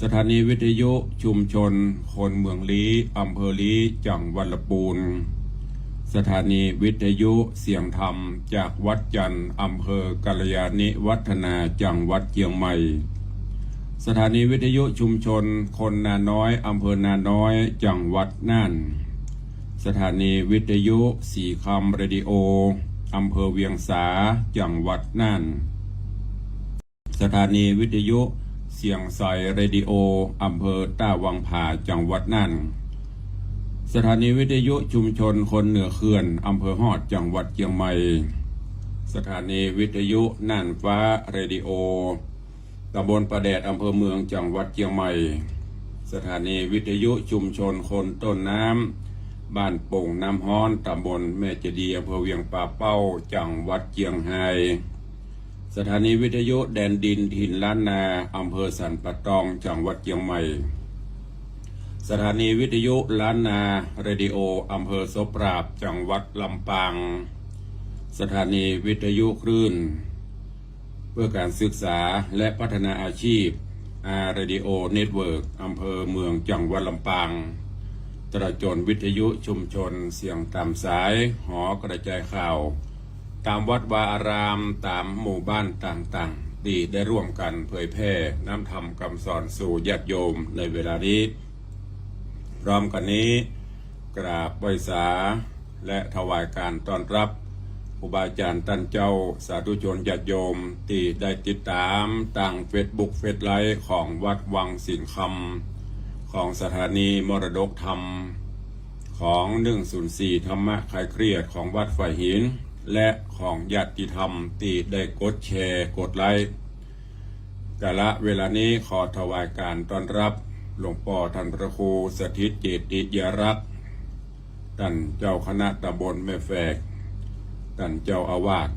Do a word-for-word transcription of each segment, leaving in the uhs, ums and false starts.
สถานีวิทยุชุมชนคนเมืองลี้ อำเภอลี้ จังหวัดละปูน สถานีวิทยุเสียงธรรมจากวัดจันทร์ อำเภอกัลยาณิวัฒนา จังหวัดเจียงใหม่ สถานีวิทยุชุมชนคนนาน้อย อำเภอนาน้อย จังหวัดน่าน สถานีวิทยุสีคำเรดิโอ อำเภอเวียงสา จังหวัดน่าน สถานีวิทยุเสียงใสเรดิโอ อำเภอต้าวังผา จังหวัดน่าน สถานีวิทยุชุมชนคนเหนือเขื่อน อำเภอฮอด จังหวัดเจียงใหม่ สถานีวิทยุน่านฟ้าเรดิโอ ตำบลป่าแดด อำเภอเมือง จังหวัดเจียงใหม่ สถานีวิทยุชุมชนคนต้นน้ำ บ้านโป่งน้ำฮ้อน ตำบลแม่เจดีย์ อำเภอเวียงป่าเป้า จังหวัดเจียงฮาย สถานีวิทยุแดนดินถิ่นล้านนา อำเภอสันป่าตอง จังหวัดเจียงใหม่ สถานีวิทยุล้านนาเรดิโอ อำเภอโสปราบ จังหวัดลำปาง สถานีวิทยุคลื่นเพื่อการศึกษาและพัฒนาอาชีพ อาร์ Radio Network อำเภอเมือง จังหวัดลำปาง ตลอดจ๋นวิทยุชุมชนเสียงต๋ามสาย หอกระจายข่าว ต๋ามวัดวาอาราม ต๋ามหมู่บ้านต่างๆ ตี้ได้ร่วมกั๋นเผยแผ่น้ำธรรมกำสอนสู่ญาติโยมในเวลานี้ พร้อมกั๋นนี้ กราบไหว้สา และถวายการต้อนรับครูบาอาจ๋ารย์ต้านเจ้า สาธุชนญาติโยมตี้ได้ติดต๋ามตางเฟซบุ๊กเฟซไลฟ์ของวัดวังสิงห์คำ ของสถานีมรดกธรรม ของหนึ่งศูนย์สี่ธรรมะคลายเครียดของวัดฝายหิน และของญาติธรรมตี้ได้กดแชร์กดไลค์ กาละเวลานี้ขอถวายการต้อนรับหลวงป้อต้านพระครูสถิตเจติยรักษ์ ต้านเจ้าคณะตำบลแม่แฝก ต้านเจ้าอาวาส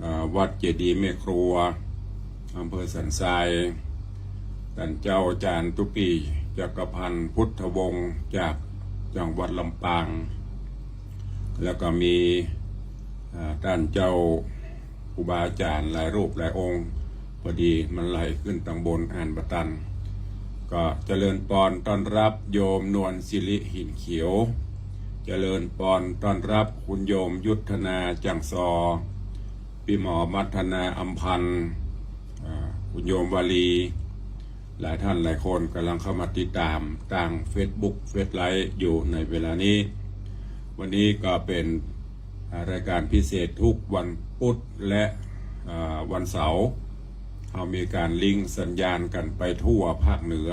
อ่า วัดเจดีย์แม่ครัว อำเภอสันทราย ต้านเจ้าอาจ๋ารย์ตุ๊ปี้ จักรพันธ์ พุทธวงศ์ จากจังหวัดลำปาง แล้วก็มี อ่า ต้านเจ้าครูบาอาจ๋ารย์หลายรูปหลายองค์ พอดีมันไหลขึ้นตางบนอ่านบ่ตัน ก็เจริญปอนต้อนรับโยมนวลสิริหินเขียว เจริญปอนต้อนรับคุณโยมยุทธนาจั่งซอ ปี้หมอมัทนาอำพันธ์ อ่า คุณโยมวาลี หลายท่านหลายคนก่ำลังเข้ามาติดต๋ามตางเฟซบุ๊กเฟซไลฟ์อยู่ในเวลานี้ วันนี้ก็เป๋น อ่า รายการพิเศษทุกวันพุธและ อ่า วันเสาร์ เฮามีก๋านลิงก์สัญญาณกั๋นไปทั่วภาคเหนือ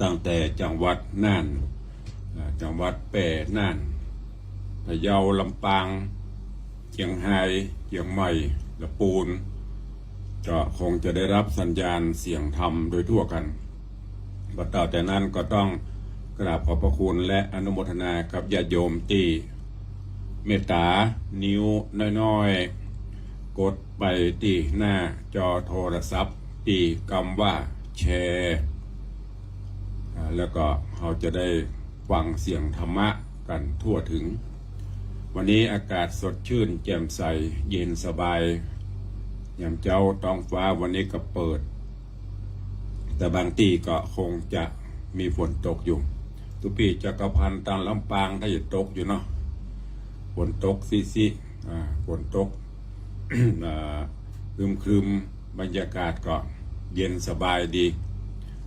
ตั้งแต่จังหวัดน่าน อ่า จังหวัดแป้ น่าน พะเยา ลำปาง เจียงฮาย เจียงใหม่ ละปูน ก็คงจะได้รับสัญญาณเสียงธรรมโดยทั่วกั๋น บ่าเต้าแต่นั้นก็ต้องกราบขอบพระคุณและอนุโมทนากับญาติโยมตี้เมตต๋านิ้วน้อยๆ กดไปตี้หน้าจอโทรศัพท์ ตี้กำว่าแชร์ อ่า แล้วก็เฮาจะได้ฟังเสียงธรรมะกั๋นทั่วถึง วันนี้อากาศสดชื่นแจ่มใส เย็นสบาย ยามเจ๊าต๊องฟ้าวันนี้ก็เปิด แต่บางตี้ก็คงจะมีฝนตกอยู่ ตุ๊ปี้จักรพันธ์ ตางลำปางถ้าจะตกอยู่เนาะ ฝนตกซิๆ อ่า ฝนตก อ่า ครึมๆ บรรยากาศก็เย็นสบายดี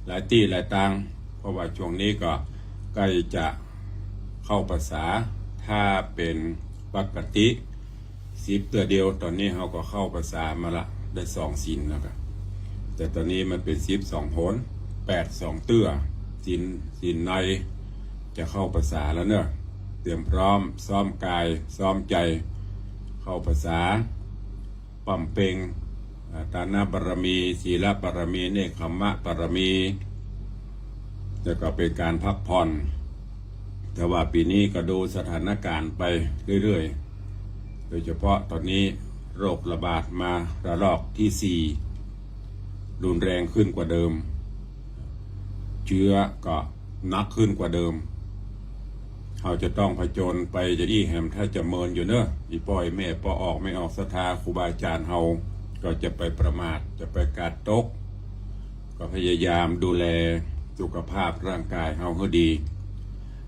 หลายตี้หลายตาง เพราะว่าช่วงนี้ก็ใก้จะเข้าพรรษา ถ้าเป๋นปกติ ศีลเตื้อเดียว ต๋อนนี้เฮาก็เข้าพรรษามาละ ได้สองศีลแล้วก็ แต่ต๋อนนี้มันเป๋นศีลสองหน แปดสองเตื้อ ศีล ศีลใน จะเข้าพรรษาแล้วเนาะ เตรียมพร้อม ซ้อมกาย ซ้อมใจ๋ เข้าพรรษา บำเพ็ญ อ่า ทานบารมี ศีลบารมี เนกขัมมะบารมี แล้วก็เป๋นก๋านพักผ่อน แต่ว่าปี๋นี้ก็ดูสถานก๋ารณ์ไปเรื่อยๆ โดยเฉพาะต๋อนนี้โรคระบาดมาระลอกตี้สี่ รุนแรงขึ้นกว่าเดิม เจื้อก็หนักขึ้นกว่าเดิม เฮาจะต้องผจญไปจะอี้แหมถ้าจะเมินอยู่เนาะ อี่ป้อแม่ ป้อออกแม่ออกศรัทธาครูบาอาจ๋ารย์เฮา ก็จะไปประมาท จะไปกาดตก ก็พยายามดูแลสุขภาพร่างกายเฮาหื้อดี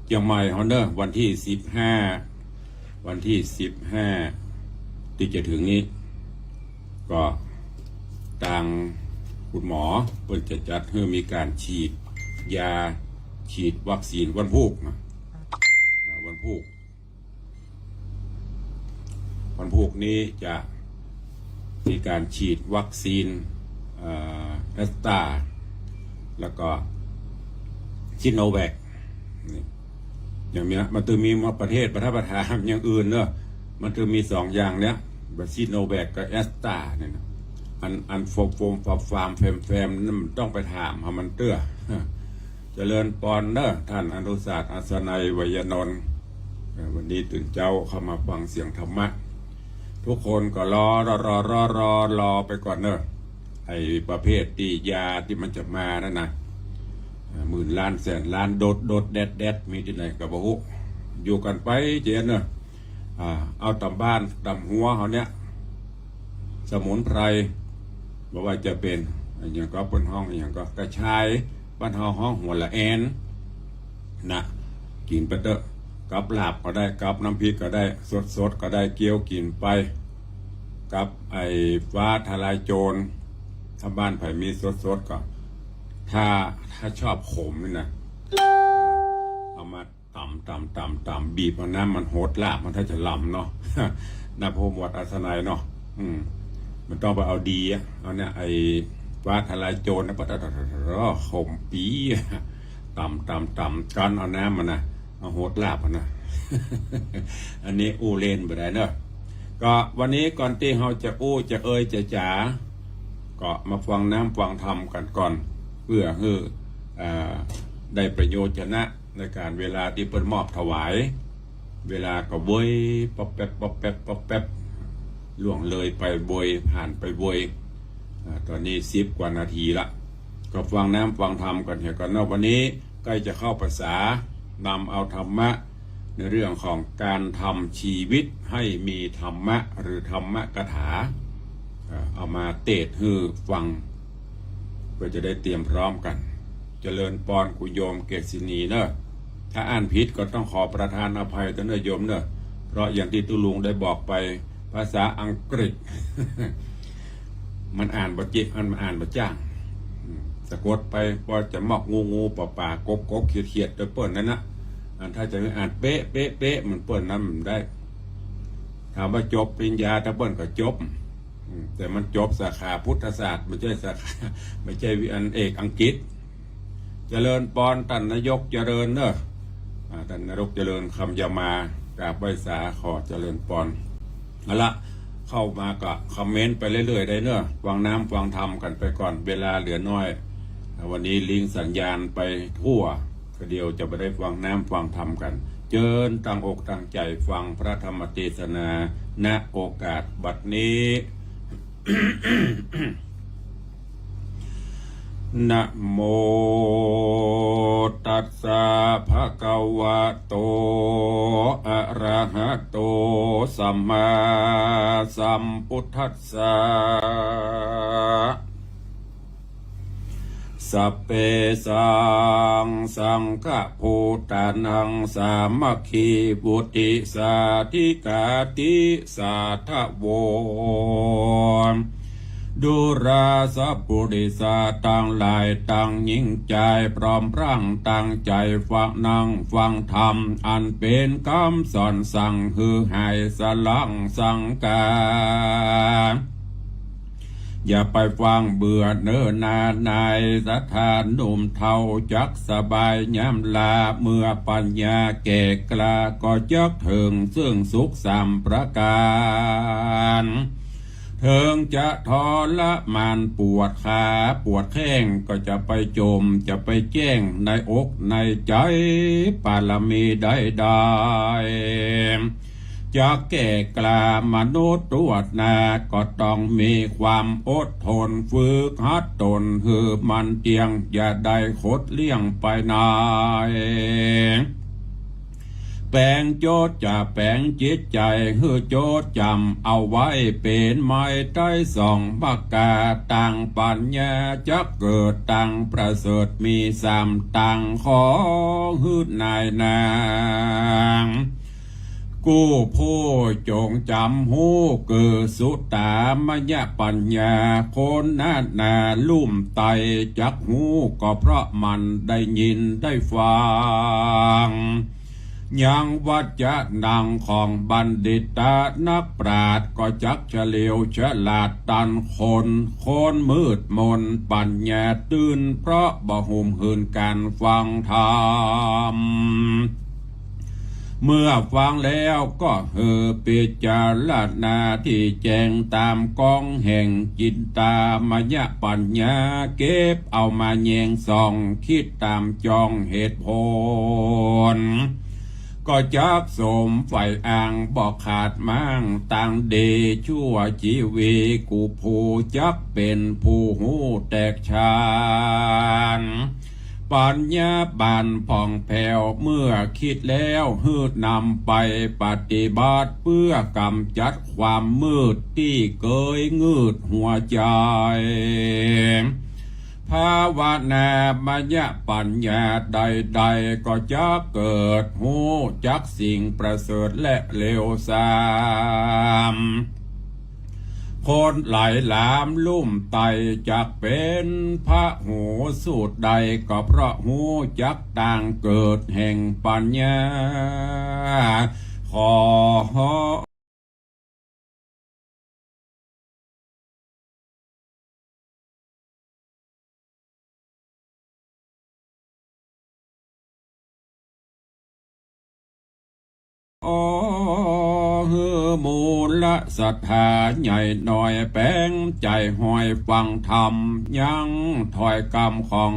เจียงใหม่เฮาเน่อ วันตี้สิบห้า วันตี้สิบห้า ตี้จะเถิงนี้ ก็ตางคุณหมอเปิ้นจะจัดหื้อมีก๋านฉีดยา ฉีดวัคซีนวันพูกนะ อ่า วันพูก วันพูกนี้จะมีก๋านฉีดวัคซีน เอ่อ แอสตรา แล้วก็ซิโนแวค นี่ อย่างเนี้ย มันจะมีมาประเทศประทับประทานอย่างอื่นเนอะ มันจะมีสองอย่างเนี้ย แบบซิโนแวคกับแอสตราเนี่ยนะ อัน อันโฟมโฟมฟาฟามแฟมแฟมนั่นมันต้องไปถามหามันเตื้อ เจริญปอนเนอะ ท่านอนุสาสน์ อัศนัย ไวยานนท์ เอ่อ วันนี้ตื่นเจ๊าเข้ามาฟังเสียงธรรมะ ทุกคนก็รอ รอ รอ รอ รอ รอไปก่อนเนอะ ไอ้ประเภทตี้ยาตี้มันจะมานั่นนะ เอ่อ หมื่นล้านแสนล้าน โดดโดดแดดแดด มีตี้ไหนก็บ่ฮู้ อยู่กั๋นไปเจ๊เนอะ อ่า เอาต๋ามบ้านต๋ามฮั้วเฮาเนี่ย สมุนไพร บ่ว่าจะเป๋นอะหยังก็ เปิ้นฮ้องอะหยังก็ กระชาย บ้านเฮาฮ้องหัวละแอน นะ กิ๋นไปเต๊อะ กับลาบก็ได้ กับน้ำพริกก็ได้ สดๆ ก็ได้ เกี๊ยวกิ๋นไป กับไอ้ฟ้าทะลายโจร ถ้าบ้านใผมีสดๆ ก็ ถ้า ถ้าชอบขมนี่นะ เอามา ต๋ำ ต๋ำ ต๋ำ ต๋ำ บีบเอาน้ำมันหด ลาบมันถ้าจะลำเนาะ นะ พ่อหมวดอัศนัยเนาะ อืม มันต้องไปเอาดีอะ เอาเนี่ย ไอ้ฟ้าทะลายโจรนะ ปะตะตะตะตะ ขมปี๋อะ ต๋ำ ต๋ำ ต๋ำ กั๊นเอาน้ำมันนะ เอาหดลาบมันนะ อันนี้อู้เล่นบ่ได้เนาะ ก็วันนี้ก่อนตี้เฮาจะอู้จะเอยจะจ๋า ก็มาฟังน้ำฟังธรรมกั๋นก่อน เปื้อหื้อ อ่า ได้ประโยชน์จะนะ ในก๋านเวลาตี้เปิ้นมอบถวาย เวลาก็เวย ป๊อบแป๊บ ป๊อบแป๊บ ป๊อบแป๊บ ล่วงเลยไปเวย ผ่านไปเวย อ่า ต๋อนนี้สิบกว่านาทีละ ก็ฟังน้ำฟังธรรมกั๋นเหียก่อนเนาะ วันนี้ใก้จะเข้าพรรษา นำเอาธรรมะ ในเรื่องของก๋านทำจีวิตหื้อมีธรรมะ หรือธรรมกถา เอ่อ เอามาเตศน์หื้อฟัง เปื้อจะได้เตรียมพร้อมกั๋น เจริญปอนคุณโยมเกษณีเนอะ ถ้าอ่านผิดก็ต้องขอประทานอภัยเต๊อะเนอะโยมเนอะ เพราะอย่างตี้ตุ๊ลุงได้บอกไป ภาษาอังกฤษ มันอ่านบ่เจ๊ะ มันอ่านบ่จ้าง อืม สะกดไป ปอจะมอกงู งู ปอป๋า กบ กบ เขียด เขียด โตเปิ้นนั่นนะ อันถ้าจะหื้ออ่านเป๊ะ เป๊ะ เป๊ะ เหมือนเปิ้นนั้นมันได้ ถามว่าจบปริญญา ถ้าเปิ้นก็จบ อืม แต่มันจบสาขาพุทธศาสตร์ บ่ใจ้สาขา บ่ใจ้วิ อันเอกอังกฤษ เจริญปอนต้านนายกเจริญเนอะ อ่า ต้านนายกเจริญ คำยามา กราบไหว้สา ขอเจริญปอน เอาละ เข้ามาก็คอมเมนต์ไปเรื่อยๆ ได้เนอะ ฟังน้ำฟังธรรมกั๋นไปก่อน เวลาเหลือน้อย วันนี้ลิงก์สัญญาณไปทั่ว ก็เดี๋ยวจะบ่ได้ฟังน้ำฟังธรรมกั๋น เจิญตั้งอกตั้งใจ๋ฟังพระธรรมเตสนา ณ โอกาสบัดนี้ นะโมตัสสะ ภะคะวะโต อะระหะโต สัมมาสัมพุทธัสสะ สัพเพสัง สังฆะภูตานัง สามัคคีวุติสาธิกาติสาทะโว ดูราสะปุริสะตังหลาย ตังหญิงจาย พร้อมพร้างตังใจ๋ฟัง นั่งฟังธรรม อันเป๋นกำสอนสั่ง หื้อหายสะหลังสังกา อย่าไปฟังเบื่อเน่อหน้าหน่าย ศรัทธาหนุ่มเฒ่าจักสบายยามลา เมื่อปัญญาแก่กล้าก็จักเถิงซึ่งสุขสามประก๋าน เถิงจะทรมานปวดขาปวดแข้งก็จะไปจมจะไปแจ้งในอกในใจ๋ ปารมีใดๆ จะแก่กล้ามนุษย์ทั่วหน้า ก็ต้องมีความอดทน ฝึกหัดตนหื้อมันเตี้ยง อย่าได้ขดเลี่ยงไปไหน ไป แป๋งจดจ๋ำ แป๋งจิตใจ๋หื้อจดจ๋ำเอาไว้ เป๋นไม้ไต๊ส่องมกา ตังปัญญาจักเกิด ตังประเสริฐมีสามตัง ขอหื้อนายนาง กู้ผู้จงจ๋ำฮู้ คือสุตามยปัญญา คนนานาลุ่มไตจักฮู้ ก็เพราะมันได้ยินได้ฟัง ยังวัจจะนังของบัณฑิตะนักปราชญ์ ก็จักเฉลียวฉลาดตันคน คนมืดมนปัญญาตื่น เพราะบ่หุมหืนก๋านฟังธรรม เมื่อฟังแล้วก็หื้อพิจารณาตี้แจ้งต๋ามก๋องแห่งจินตามยปัญญา เก็บเอามาแยงส่อง กึ๊ดต๋ามจ่องเหตุผล ก็จักสมใฝ่อ้างบ่ขาดม้าง ตังดีชั่วจีวี กู้ผู้จักเป๋นผู้ฮู้แตกฉาน ปัญญาบานผ่องแผ้ว เมื่อกึ๊ดแล้วหื้อนำไปปฏิบัติ เปื้อก๋ำจัดความมืดตี้เกยงืดหัวใจ๋ ภาวนามยปัญญาใดๆ ก็จักเกิดฮู้จักสิ่งประเสริฐและเลวทราม คนหลายหลามลุ่มไตจักเป๋นพหูสูตรได้ ก็เพราะฮู้จักตางเกิดแห่งปัญญา ขอ ขอหื้อมูลศรัทธาใหญ่น้อย แป๋งใจ๋หอยฟังธรรม ยังถ้อยกำของ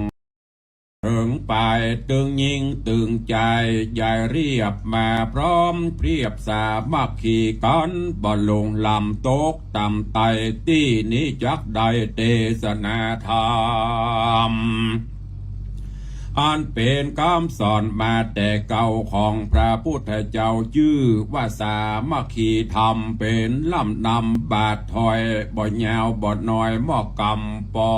เถิงปายตึงยิ่งตึงใจ๋ ใหญ่เรียบมาพร้อมเพรียบสามัคคีกั๋น บ่หลงลำตกต่ำไต้ ตี้นี้จักได้เตสนาธรรม อันเป๋นกำสอนมาแต่เก่าของพระพุทธเจ้า จื้อว่าสามัคคีธรรม เป๋นลำนำบาทถ้อย บ่ยาวบ่น้อยมอกก๋ำปอ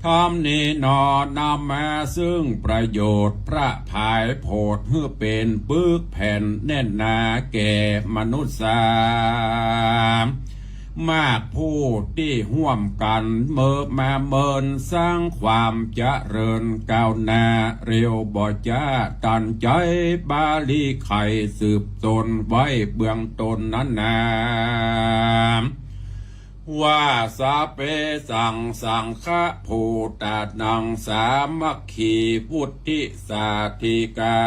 ธรรมนี้หนอนำมาซึ่งประโยชน์ พระผายโผดหื้อเป๋นปึกแผ่นแน่นหนาแก่มนุษย์สา มากผู้ตี้ฮ่วมกั๋นเมิกมาเมิน สร้างความเจริญก้าวหน้า เร็วบ่จ๊าตันใจ๋ บาลีไขสืบต้นไว้เบื้องต้นนั้นนา ว่า สัพเพสัง สังฆะ ภูตานัง สามัคคี วุติสาธิกา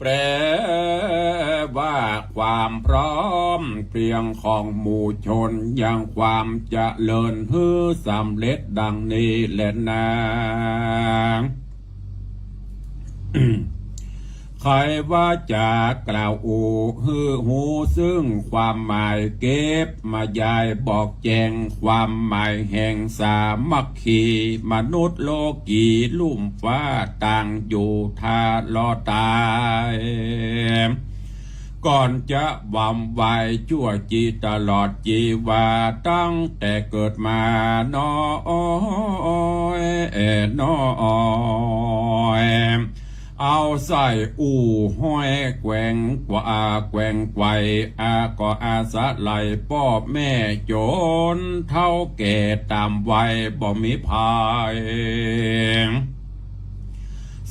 แปลว่าความพร้อมเพรียงของหมู่ชน ยังความเจริญหื้อสำเร็จดังนี้แลนา ใค่ว่าจะกล่าวอู้หื้อฮู้ซึ่งความหมาย เก็บมายายบอกแจ้งความหมายแห่งสามัคคี มนุษย์โลกีลุ่มฟ้าต่างอยู่ท่ารอต๋าย ก่อนจะหว่ำไหวจั่วจีตลอดจีวา ตั้งแต่เกิดมาน้อยแอ่น้อย เอาใส่อู้ห้อยแกว่งกว่าแกว่งไกว อาก็อาศัยป้อแม่จ๋นเฒ่าแก่ต๋ามวัยบ่มีภัย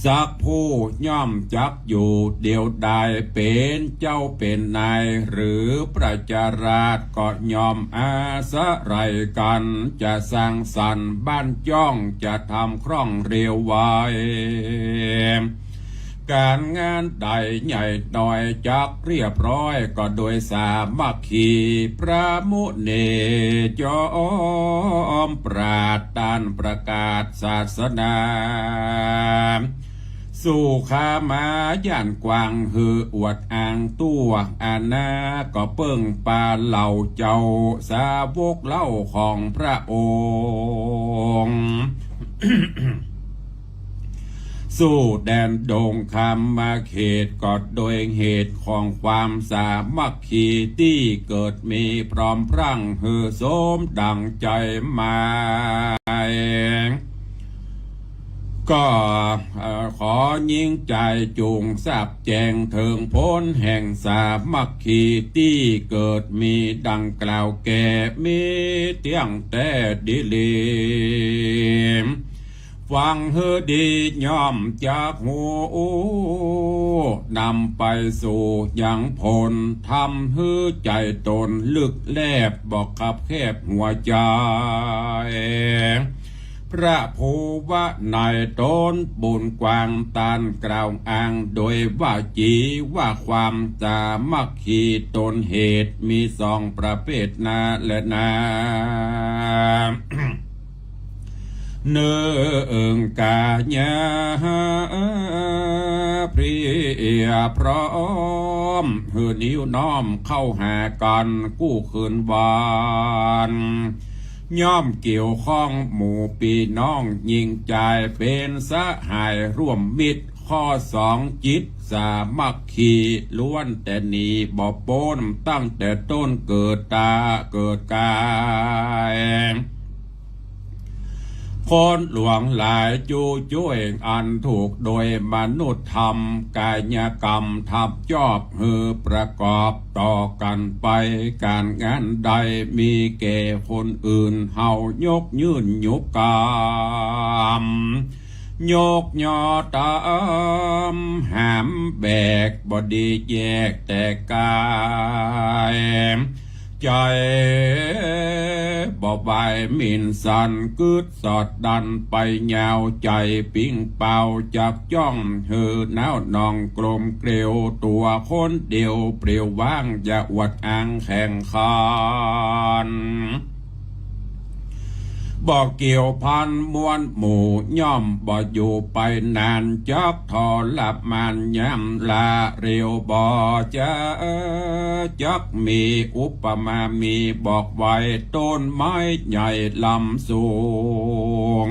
สักผู้ย่อมจักอยู่เดียวดาย เป๋นเจ้าเป๋นนายหรือประชาราษฎร์ก็ย่อมอาศัยกั๋น จะสร้างสรรค์บ้านจ้อง จะทำคล่องเร็วไว ก๋านงานใดใหญ่น้อยจักเรียบร้อย ก็โดยสามัคคี พระมุนีจอมปราชญ์ต้านประกาศศาสนา สุขามาย่านกว้างหื้ออวดอ้างตั๋ว อาณาก็เปิ้งปาเหล่าเจ้าสาวกเล่าของพระองค์ สู้แดนดงคามเขต ก็โดยเหตุของความสามัคคี ตี้เกิดมีพร้อมพรั่งหื้อสมดั่งใจ๋หมาย ก็ เอ่อ ขอหญิงจายจุ่งทราบแจ้งเถิงผลแห่งสามัคคีตี้เกิดมีดังกล่าวแก่ มีเตี้ยงแต๊ดีหลี ฟังหื้อดีย่อมจักฮู้ นำไปสู่ยังผล ทำหื้อใจ๋ตนลึกแลบ บ่คับแคบหัวใจ๋ พระภูวะในตนบุญกว้าง ต้านกล่าวอ้างโดยวาจีว่าความ สามัคคีตนเหตุมีสองประเภทนาแลนา นึ่ง กายาพรียพร้อม หื้อนิวน้อมเข้าหากั๋นกู้คืนวัน ย่อมเกี่ยวข้องหมู่ปี้น้องหญิงจาย เป๋นสหายร่วมมิตร ข้อสองจิตสามัคคี ล้วนแต่หนีบ่ป๊น ตั้งแต่ต้นเกิดต๋าเกิดก๋าย คนหลวงหลายจู้จ้วยอันถูกโดยมนุษยธรรม กายกรรมทำจอบหื้อประกอบต่อกั๋นไป ก๋านงานใดมีแก่คนอื่น เฮายกยื่นยุกกำ ยกยอต๋ามหามแบก บ่ดีแยกแต่ก๋าย ใจ๋บ่ไหวหมิ่นสัน กึ๊ดสอดดันไปยาว ใจ๋ปิ๊งเป่าจับจ้อง หื้อหนาวหน่องกลมเกลียว ตั๋วคนเดียวเปลี่ยวว่าง อย่าอวดอ้างแข่งขัน บ่เกี่ยวพันมวลหมู่ ย่อมบ่อยู่ไปนาน จักทรมานยามลาเร็ว บ่จะจักมีอุปมา มีบอกไว้ ต้นไม้ใหญ่ลำสูง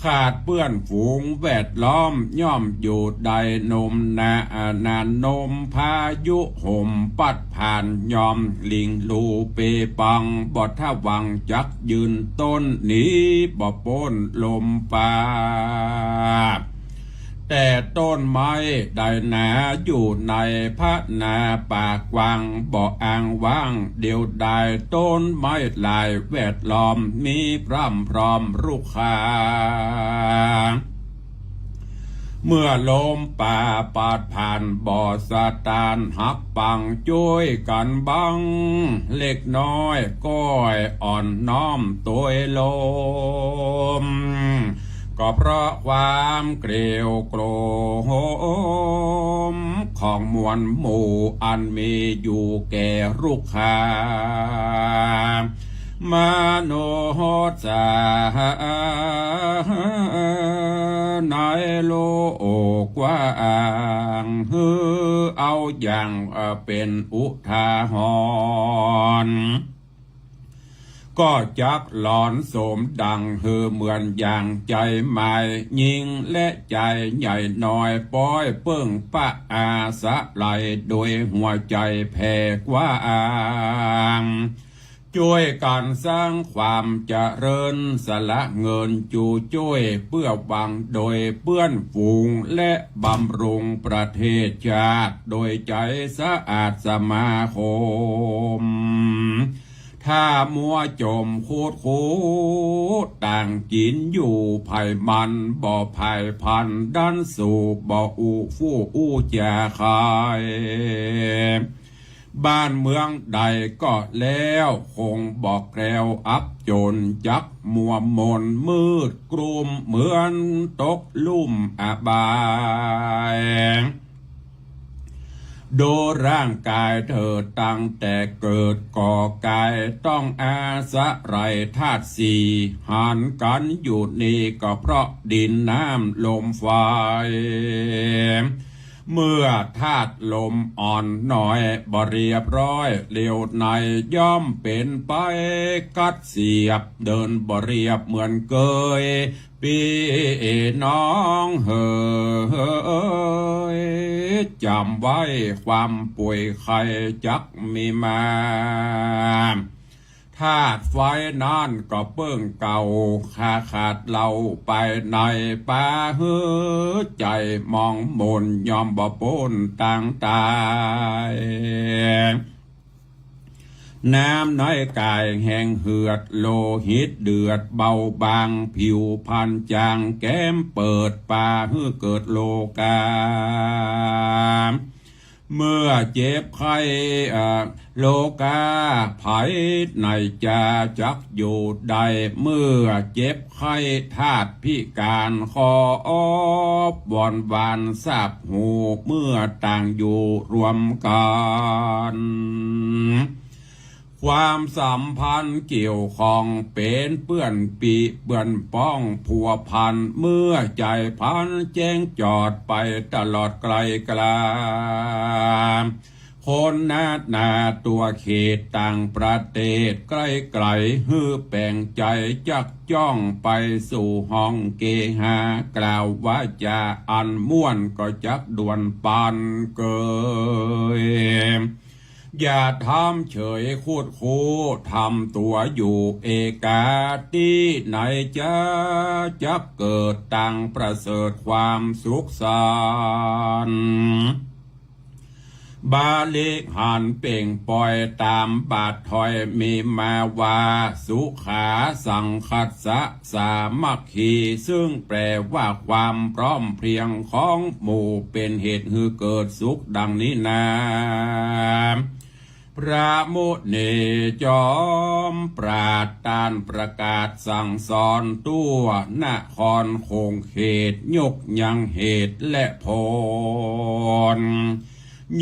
ขาดเปื้อนฝูงแวดล้อม ย่อมอยู่ได้นมนา นานนม พายุห่มปัดผ่าน ย่อมหลิ่งหลู่เปปัง บ่ทะวังจักยืนต้น หนีบ่ป๊นลมปา แต่ต้นไม้ใดหนา อยู่ในพนาป่ากว้าง บ่อ้างว้างเดียวดาย ต้นไม้หลายแวดล้อม มีพร่ำพร้อมรุกขา เมื่อลมป่าปาดผ่าน บ่สะตานหักปัง จ้วยกั๋นบังเล็กน้อย ก้อยอ่อนน้อมตวยลม ก็เพราะความเกรียวโกรม ของมวลหมู่อันมีอยู่แก่รุกขา มนุษย์สา ในโลกกว้าง หื้อเอาอย่าง เอ่อ เป๋นอุทาหรณ์ ก็จักหลอนสมดัง หื้อเหมือนอย่างใจ๋หมาย ยิ่งและใจ๋ใหญ่น้อย ป๊อยเปิ้งปะอาศัย โดยหัวใจ๋แผ่กว้าง จ้วยกั๋นสร้างความเจริญ สละเงินจูจ้วยเปื้อหวัง โดยเปื้อนฝูง และบำรุงประเทศชาติ โดยใจ๋สะอาดสมาคม ถ้ามัวจมคูดคูด ต่างกิ๋นอยู่ไผมัน บ่ไผพันดันสู่ บ่อู้ฟู่อู้จ๋าใคร บ้านเมืองใดก็แล้ว คงบ่แคล้วอับจน จักมัวมนมืดกลุ่ม เหมือนตกลุ่มอบาย ดูร่างกายเถิดตั้งแต่เกิดก่อกาย ต้องอาศัยธาตุสี่ หันกั๋นอยู่นี้ ก็เพราะดินน้ำลมไฟ เมื่อธาตุลมอ่อนหน่อยบ่เรียบร้อย เร็วในย่อมเป๋นไปกัดเสียบ เดินบ่เรียบเหมือนเกย ปี้น้องเหย จ๋ำไว้ความป่วยไข้จักมีมา ธาตุไฟนั้นก็เปิ้งเก่า ขาดเหล้าไปในปาหื้อ ใจ๋หมองหม่นย่อมบ่ป๊นตางต๋าย น้ำในก๋ายแห้งเหือด โลหิตเดือดเบาบาง ผิวพรรณจางแก้มเปิด ปาหื้อเกิดโลกา เมื่อเจ็บไข้ เอ่อ โลกาภัยในจาจักอยู่ได้ เมื่อเจ็บไข้ธาตุพิการ ขออ้อนวอนสาบหูเมื่อต่างอยู่รวมกั๋น ความสัมพันธ์เกี่ยวข้องเป๋นเปื้อนปี้เปื้อนป๊องผัวพัน เมื่อใจ๋พลันแจ้งจอดไปตลอดไกลกลา คนนานาตั๋วเขตต่างประเทศไกลๆ หื้อแป๋งใจ๋จักจ้องไปสู่ห้องเกหา กล่าววาจ๋าอันม่วนก็จักด่วนปันเกย อย่าทำเฉยคูดคู้ ทำตั๋วอยู่เอกา ตี้ไหนจะจักเกิดตังประเสริฐความสุขสันต์ บริหารเป่งป่อยต๋ามบาทถ้อยมีมาว่า สุขาสังคัสสะ สามัคคี ซึ่งแปลว่าความพร้อมเพรียงของหมู่ เป๋นเหตุหื้อเกิดสุขดังนี้นา พระมุนีจอมปราชญ์ต้านประกาศสั่งสอนตั๋วนครคงเขต ยกยังเหตุและผล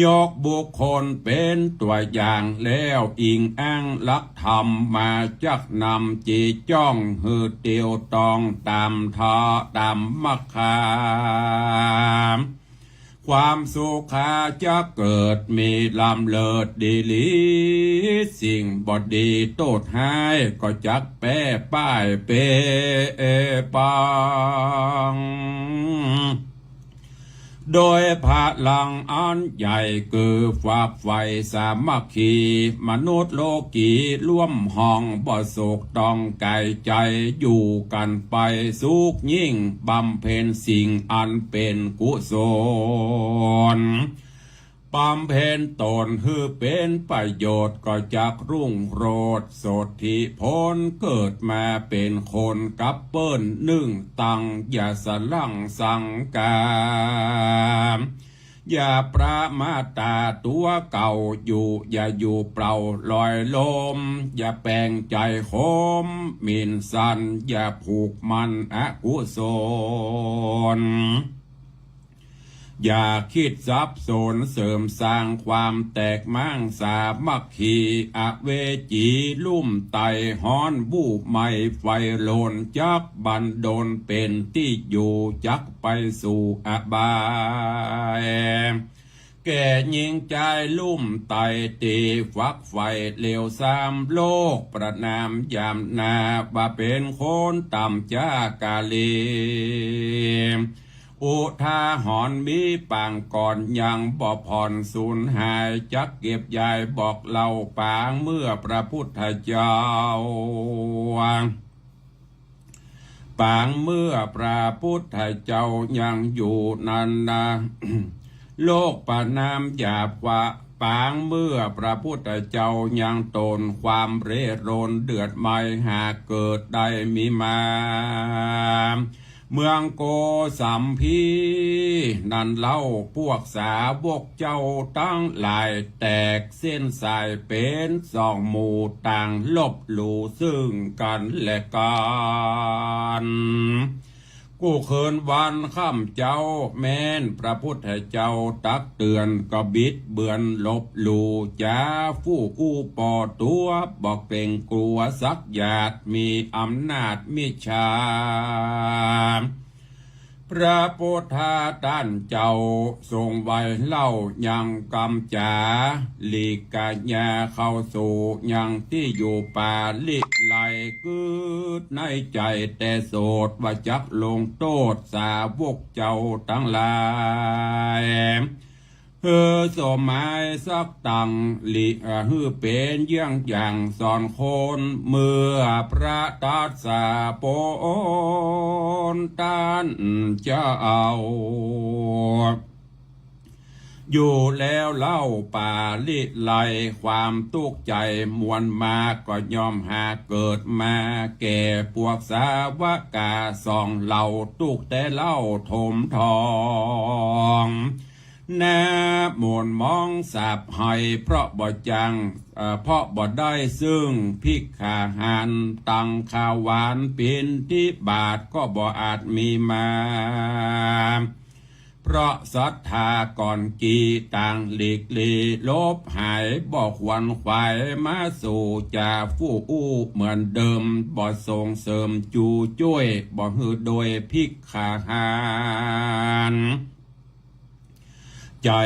ยกบุคคลเป๋นตั๋วอย่าง แล้วอิงอ้างหลักธรรมมาจักนำ จิจ้องหื้อเตียวตองต๋ามธรรมต๋ามมัคคา ความสุขาจักเกิดมีล้ำเลิศดีหลี สิ่งบ่ดีโต้ษฮ้ายก็จักแป๊ป้ายเป๋ปัง โดยพลังอันใหญ่คือฝักใฝ่สามัคคี มนุษย์โลกีร่วมห้องบ่โศกต้องก๋ายใจ๋ อยู่กั๋นไปสุขยิ่ง บำเพ็ญสิ่งอันเป๋นกุศล บำเพ็ญต๋นหื้อเป๋นประโยชน์ก็จักรุ่งโรจน์ สดธิผลเกิดมาเป๋นคนกับเปิ้นนึ่งตัง อย่าสะหลั่งสังกา อย่าประมาทตั๋วเก่าอยู่ อย่าอยู่เปล่าลอยลม อย่าแป๋งใจ๋ขมหมิ่นสัน อย่าผูกมั่นอกุศล อย่าคิดสับสนเสริมสร้างความแตกม้างสามัคคี อเวจีลุ่มไตฮ้อนบู้ไหม้ไฟโลน จักบันดลเป๋นตี้อยู่ จักไปสู่อบาย แก่ญิงจายลุ่มไตตี้ฝักใฝ่เลวทราม โลกประณามหยามหนา ว่าเป๋นคนต่ำจ๊ากาลี อุทาหรณ์มีปางก่อนยังบ่ผ่อนสูญหาย จักเก็บยายบอกเล่าปางเมื่อพระพุทธเจ้า ปางเมื่อพระพุทธเจ้ายังอยู่นั้นนา โลกประณามหยาบว่า ปางเมื่อพระพุทธเจ้ายังต๋น ความเร่ร่อนเดือดไหม้หากเกิดได้มีมา เมืองโกสัมพีนั้นเล่า พวกสาวกเจ้าตังหลายแตกเส้นสายเป๋นสองหมู่ ต่างลบหลู่ซึ่งกั๋นและกั๋น กู้คืนวันค่ำเจ๊า แม้นพระพุทธเจ้าตักเตื๋อน ก็บิดเบือนลบหลู่จ๋า ฟู่อู้ปอตั๋ว บ่เกรงกลัวสักหยาด มีอำนาจมิจฉา พระพุทธต้านเจ้าทรงไหว้เล่ายังกำจ๋า หลีกกายาเข้าสู่ยังตี้อยู่ป่าลี้ลัย กึ๊ดในใจ๋แต่โสด ว่าจักลงโต้ษสาวกเจ้าตังหลาย หื้อสมัยสักตั้ง หลี เอ่อ หื้อเป๋นเยี่ยงอย่างสอนคน เมื่อพระตรัสผลต้านเจ้า อยู่แล้วเล่าป่าลี้ลัย ความตุ๊กข์ใจ๋มวลมาก ก็ย่อมหาเกิดมาแก่ปวกสาวกาสองเหล่า ตุ๊กข์แต่เล่าถมทอง หน้าหม่นหมองสาบไหว เพราะบ่จั้ง เอ่อ เพราะบ่ได้ซึ่งภิกขาหาร ตังข้าวหวานปิณฑิบาตก็บ่อาจมีมา เพราะศรัทธาก่อนกี้ต่างหลีกลี้หลบหาย บ่ขวนขวายมาสู่จาผู้อู้เหมือนเดิม บ่ส่งเสริมจูจ้วย บ่หื้อโดยภิกขาหาร ใจ๋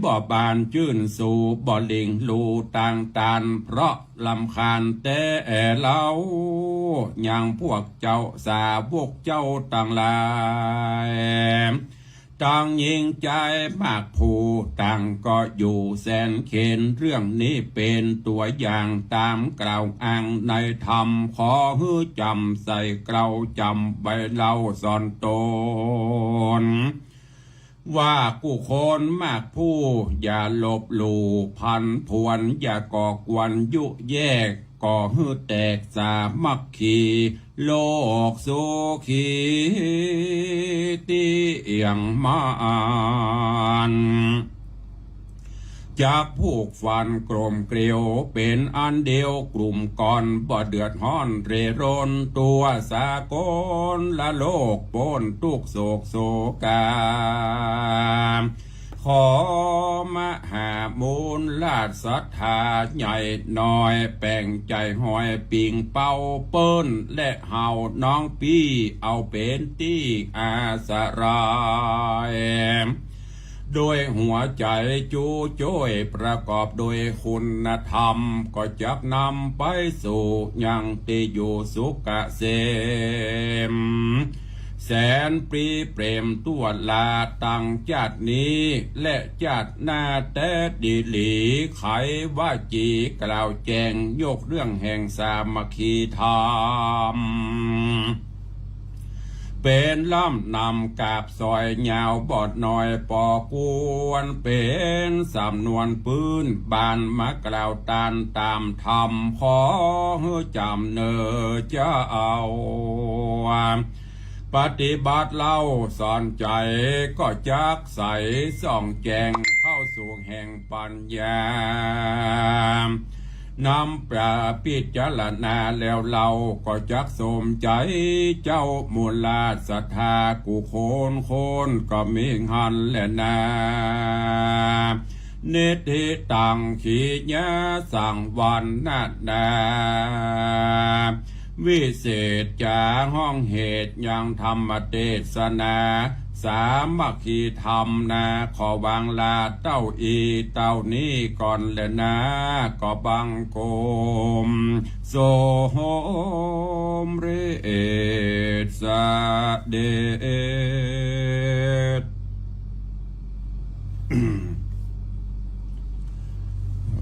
บ่บานจื้นสู่ บ่หลิ่งลู่ตางตาน เพราะรำคาญแต๊เล่า ยังพวกเจ้าสาวกเจ้าตังหลาย ตังญิงจายมากผู้ต่างก็อยู่แสนเข็ญ เรื่องนี้เป๋นตั๋วอย่างต๋ามกล่าวอ้างในธรรม ขอหื้อจ๋ำใส่เกลาจ๋ำไว้เล่าสอนตน ว่ากู้คนมากผู้อย่าลบหลู่ผันผวน อย่าก่อกวนยุแยก ก่อหื้อแตกสามัคคี โลกสุขีตี้เอี่ยงมาน จักผูกฝันกลมเกลียวเป๋นอันเดียวกลุ่มก้อน บ่เดือดฮ้อนเร่ร่อน ตั๋วสากลโลกป๊นตุ๊กข์โศกโศกา ขอมหามูลราชศรัทธาใหญ่น้อย แป๋งใจ๋หอยปิ่งเป้าเปิ้น และเฮาน้องปี้เอาเป๋นตี้อาศรัย โดยหัวใจ๋จูจ้วยประกอบโดยคุณธรรม ก็จักนำไปสู่ยังตี้อยู่สุขเกษม แสนปรีเปรมตั๋วลา ตังจาตินี้และจาติหน้าแต๊ดีหลี ไขวจีกล่าวแจ้งยกเรื่องแห่งสามัคคีธรรม เป๋นลำนำกาบสอยยาวบ่น้อยปอกวน เป๋นสำนวนปื้นบ้านมากล่าวตานต๋ามธรรม ขอหื้อจ๋ำเน่อเจ้า ปฏิบัติเล่าสอนใจ๋ ก็จักใสส่องแจ้งเข้าสู่แห่งปัญญา นำไปพิจารณาแล้วเล่า ก็จักสมใจ๋เจ้ามูลราชศรัทธากู้คน คนก็มีหั้นแลนา นิทธิตังขีญาสังวรรณนา วิเศษจ๋าห้องเหตุยังธรรมเตสนา สามัคคีธรรมนา ขอวางลาเต้าอี้เต้านี้ก่อนแลนา ก็บังคมสมเร็จเสด็จ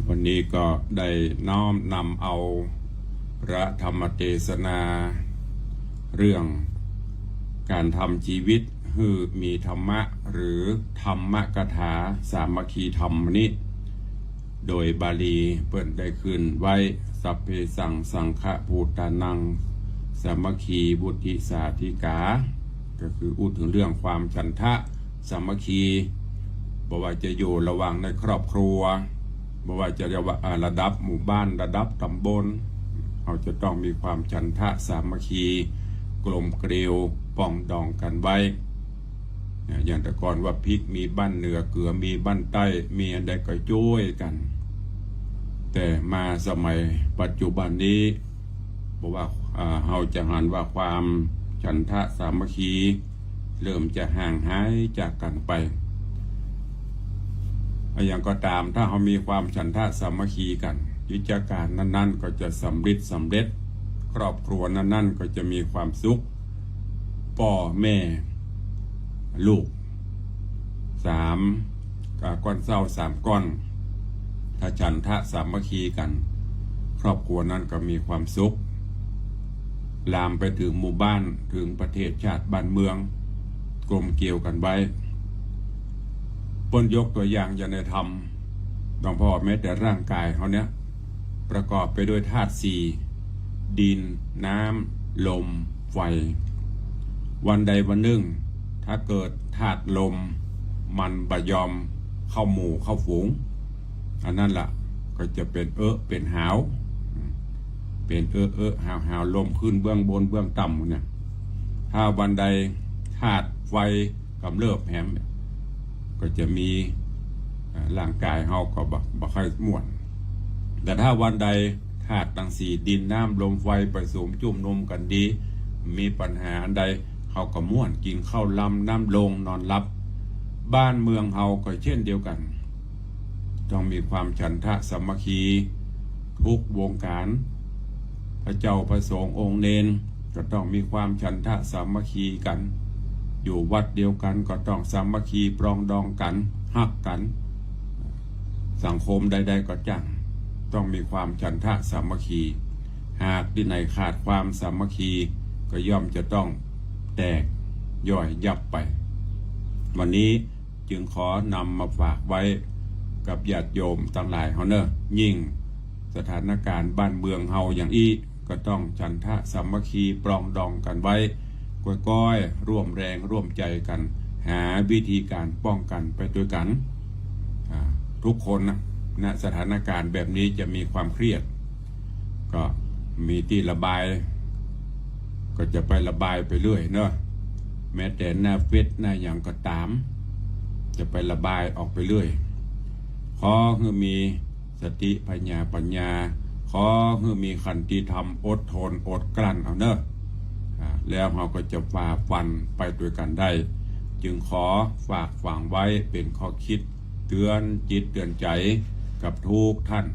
วันนี้ก็ได้น้อมนำเอาพระธรรมเตสนา เรื่องก๋านทำจีวิตหื้อมีธรรมะ หรือธรรมกถาสามัคคีธรรมนี้ โดยบาลีเปิ้นได้ขึ้นไว้ สัพเพสัง สังฆะ ภูตานัง สามัคคี วุติ สาธิกา ก็คืออู้เถิงเรื่องความฉันทะสามัคคี บ่ว่าจะอยู่ระหว่างในครอบครัว บ่ว่าจะระดับ อ่า ระดับหมู่บ้าน ระดับต๋ำบล เฮาจะต้องมีความฉันทะสามัคคี กลมเกลียวปรองดองกั๋นไว้ เนี่ย อย่างแต่ก่อนว่าพริกมีบ้านเหนือ เกลือมีบ้านใต้ มีอันใดก็จ้วยกั๋น แต่มาสมัยปัจจุบันนี้ บ่ว่า อ่า เฮาจะหันว่าความฉันทะสามัคคี เริ่มจะห่างหายจากกั๋นไป อะหยังก็ต๋าม ถ้าเฮามีความฉันทะสามัคคีกั๋น กิจก๋านนั้นๆ ก็จะสำริดสำเร็จ ครอบครัวนั้นๆ ก็จะมีความสุข ป้อแม่ ลูก สาม อ่า ก้อนเซ้าสามก้อน ถ้าฉันทะสามัคคีกั๋น ครอบครัวนั้นก็มีความสุข ลามไปเถิงหมู่บ้าน เถิงประเทศชาติบ้านเมือง กลมเกลียวกั๋นไว้ เปิ้นยกตั๋วอย่างอย่างในธรรม หลวงพ่อ แม้แต่ร่างก๋ายเฮาเนี่ย ประกอบไปด้วยธาตุสี่ ดิน น้ำ ลม ไฟ วันใดวันนึ่ง ถ้าเกิดธาตุลม มันบ่ยอมเข้าหมู่เข้าฝูง อันนั้นละก็จะเป๋นเอะเป๋นหาว เป๋นเอะเอะหาวหาว ลมขึ้นเบื้องบนเบื้องต่ำเนี่ย ถ้าวันใดธาตุไฟกำเริบแหม ก็จะมี อ่า ร่างก๋ายเฮาก็บ่ บ่ค่อยม่วน แต่ถ้าวันใดธาตุตังสี่ ดิน น้ำ ลม ไฟ ประสุมจุ่มนุมกั๋นดี มีปัญหาอันใด เฮาก็ม่วน กิ๋นข้าวลำน้ำลง นอนหลับ บ้านเมืองเฮาก็เช่นเดียวกั๋น ต้องมีความฉันทะสามัคคี ทุกวงก๋าน พระเจ้าพระสงฆ์องค์เณรก็ต้องมีความฉันทะสามัคคีกั๋น อยู่วัดเดียวกั๋นก็ต้องสามัคคีปรองดองกั๋น ฮักกั๋น สังคมใดๆ ก็จ้าง ต้องมีความฉันทะสามัคคี หากตี้ไหนขาดความสามัคคี ก็ย่อมจะต้องแตกย่อยยับไป วันนี้ จึงขอนำมาฝากไว้กับญาติโยมตังหลายเฮาเน่อ ยิ่งสถานก๋านบ้านเมืองเฮาอย่างอี้ ก็ต้องฉันทะสามัคคีปรองดองกั๋นไว้ ก้อยๆ ร่วมแรงร่วมใจ๋กั๋น หาวิธีก๋านป้องกั๋นไปตวยกั๋น อ่า ทุกคนนะ ณ สถานก๋านแบบนี้จะมีความเครียด ก็มีตี้ระบาย ก็จะไประบายไปเรื่อยเนาะ แม้แต่หน้าเฟซหน้าหยังก็ต๋าม จะไประบายออกไปเรื่อย ขอหื้อมีสติผญาปั๋ญญา ขอหื้อมีขันติธรรม อดทนอดกลั้นเอาเนาะ อ่า แล้วเฮาก็จะฝ่าฟันไปตวยกั๋นได้ จึงขอฝากฝังไว้เป๋นข้อคิด เตื๋อนจิตเตื๋อนใจ๋กับกู้ต้าน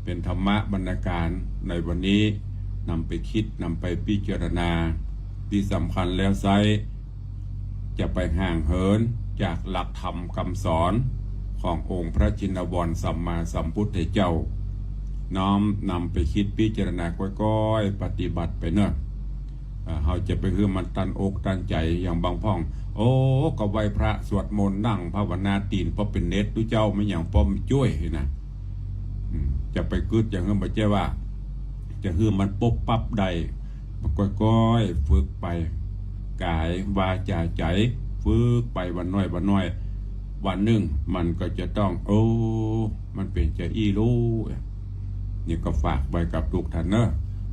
เป๋นธรรมะบรรณาก๋านในวันนี้ นำไปกึ๊ด นำไปพิจารณา ตี้สำคัญแล้วไซร้ จะไปห่างเหินจากหลักธรรมกำสอนขององค์พระชินวรสัมมาสัมพุทธเจ้า น้อมนำไปกึ๊ดพิจารณาก้อยๆ ปฏิบัติไปเนาะ อ่า เฮาจะไปหื้อมันตันอกตันใจ๋ อย่างบางพ่อง โอ้ ก็ไหว้พระสวดมนต์นั่งภาวนาตี๋นป้อเป๋นเน็ต ตุ๊เจ้า แม่นหยังป้อบ่จ้วยนะ อืม จะไปกึ๊ด จะหื้อ บ่ใจ้ว่า จะหื้อมันปุ๊บปั๊บได้ ก้อยๆ ฝึกไป ก๋ายวาจาใจ๋ ฝึกไปวันน้อยวันน้อย วันนึ่งมันก็จะต้อง โอ้ มันเป๋นจาอี้ลู นี่ก็ฝากไว้กับกู้ต้านเนาะ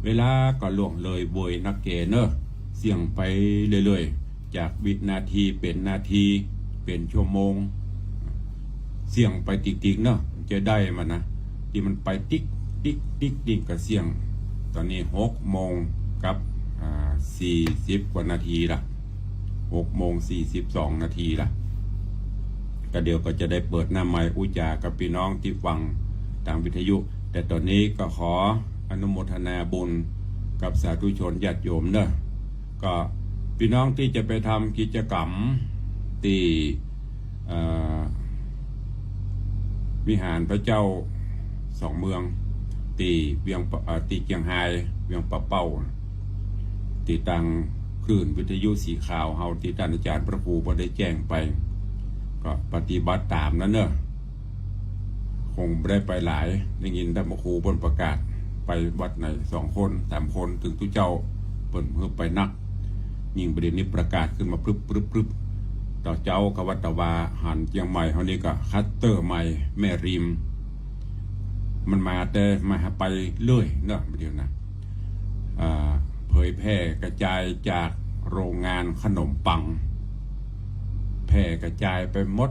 เวลาก็ล่วงเลยเวยนักแก่เนาะ เสี่ยงไปเรื่อยๆ จากวินาทีเป๋นนาที เป๋นชั่วโมง เสี่ยงไปติ๊กๆ เนาะ จะได้มันนะ ตี้มันไปติ๊กติ๊กติ๊กติ๊กก็เสี่ยง ต๋อนนี้หกโมงกับ อ่า สี่สิบกว่านาทีละ หกโมงสี่สิบสองนาทีละ ก็เดี๋ยวก็จะได้เปิดหน้าไมค์อู้จ๋ากับปี้น้องตี้ฟังตางวิทยุ แต่ต๋อนนี้ก็ขออนุโมทนาบุญกับสาธุชนญาติโยมเนาะ ก็ปี้น้องตี้จะไปทำกิจกรรมตี้ เอ่อ วิหารพระเจ้าสองเมือง ตี้เวียงปะ เอ่อ ตี้เจียงฮาย เวียงป่าเป้า ตี้ตางคลื่นวิทยุสีขาวเฮา ตี้ต้านอาจ๋ารย์พระครูเปิ้นได้แจ้งไป ก็ปฏิบัติต๋ามนั้นเนาะ คงบ่ได้ไปหลาย ได้ยินแต่พระครูเปิ้นประกาศ ไปวัดไหนสองคนสามคน เถิงตุ๊เจ้าเปิ้นหื้อไปนัก ยิ่งบ่าเดี่ยวนี้ประกาศขึ้นมาพรึบๆๆ ต่อเจ๊าก็วัดตะวา หันเจียงใหม่เฮานี่ก็คลัสเตอร์ใหม่แม่ริม มันมาแต่มาหาไปเรื่อยเนาะ บ่าเดี่ยวนะ อ่า เผยแพร่กระจายจากโรงงานขนมปัง แพร่กระจายไปหมด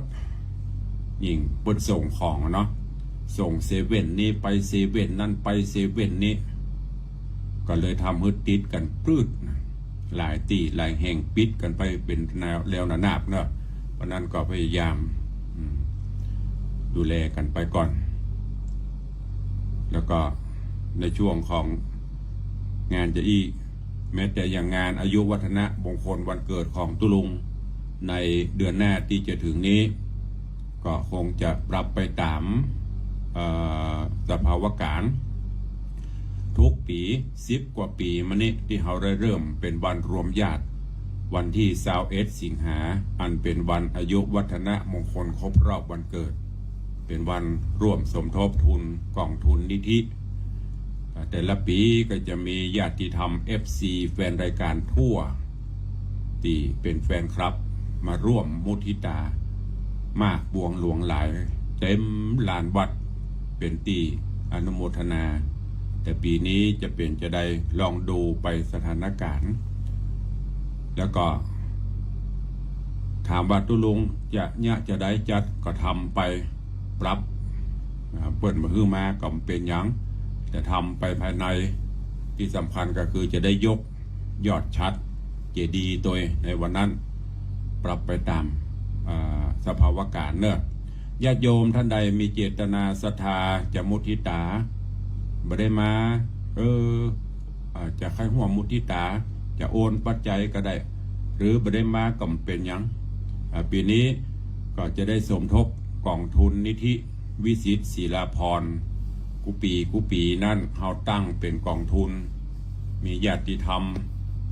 ยิ่งเปิ้นส่งของอะเนาะ ส่งเซเว่นนี้ไปเซเว่นนั้น ไปเซเว่นนี้ ก็เลยทำหื้อติดกั๋นปรื๊ดนะ หลายตี้หลายแห่งปิดกั๋นไปเป๋นแนว แนวระนาบเนาะ เพราะนั้นก็พยายาม อืม ดูแลกั๋นไปก่อน แล้วก็ในช่วงของงานจะอี้ แม้แต่อย่างงานอายุวัฒนมงคลวันเกิดของตุ๊ลุงในเดือนหน้าตี้จะเถิงนี้ ก็คงจะปรับไปต๋าม เอ่อ สภาวะก๋ารณ์ ทุกปี๋ สิบกว่าปี๋มานี้ ตี้เฮาได้เริ่มเป๋นวันรวมญาติ วันตี้ซาวเอ็ดสิงหา อันเป๋นวันอายุวัฒนมงคลครบรอบวันเกิด เป๋นวันร่วมสมทบทุนก๋องทุนนิธิ แต่ละปี๋ก็จะมีญาติธรรม เอฟซี แฟนรายก๋านทั่ว ตี้เป๋นแฟนคลับ มาร่วมมุทิตา มากบวงหลวงหลาย เต็มลานวัด เป๋นตี้อนุโมทนา แต่ปี๋นี้จะเป๋นจาใด ลองดูไปสถานก๋ารณ์ แล้วก็ ถามว่าตุ๊ลุงจะเยียะจาใด จัดก็ทำไป ปรับ อ่า เปิ้นบ่หื้อมาก็บ่เป๋นหยัง แต่ทำไปภายใน ตี้สำคัญก็คือจะได้ยกยอดฉัตรเจดีย์ตวยในวันนั้น ปรับไปต๋าม อ่า สภาวะก๋ารณ์เนาะ ญาติโยมต้านใดมีเจตนาศรัทธาจะมุทิตา บ่ได้มา เออ อ่า จะใค่ฮ่วมมุทิตา จะโอนปัจจัยก็ได้ หรือบ่ได้มาก็บ่เป๋นหยัง อ่า ปี๋นี้ก็จะได้สมทบก๋องทุนนิธิวิสิทธิ์ศิลาภรณ์ กู้ปี๋ กู้ปี๋นั้นเฮาตั้งเป๋นก๋องทุน มีญาติธรรม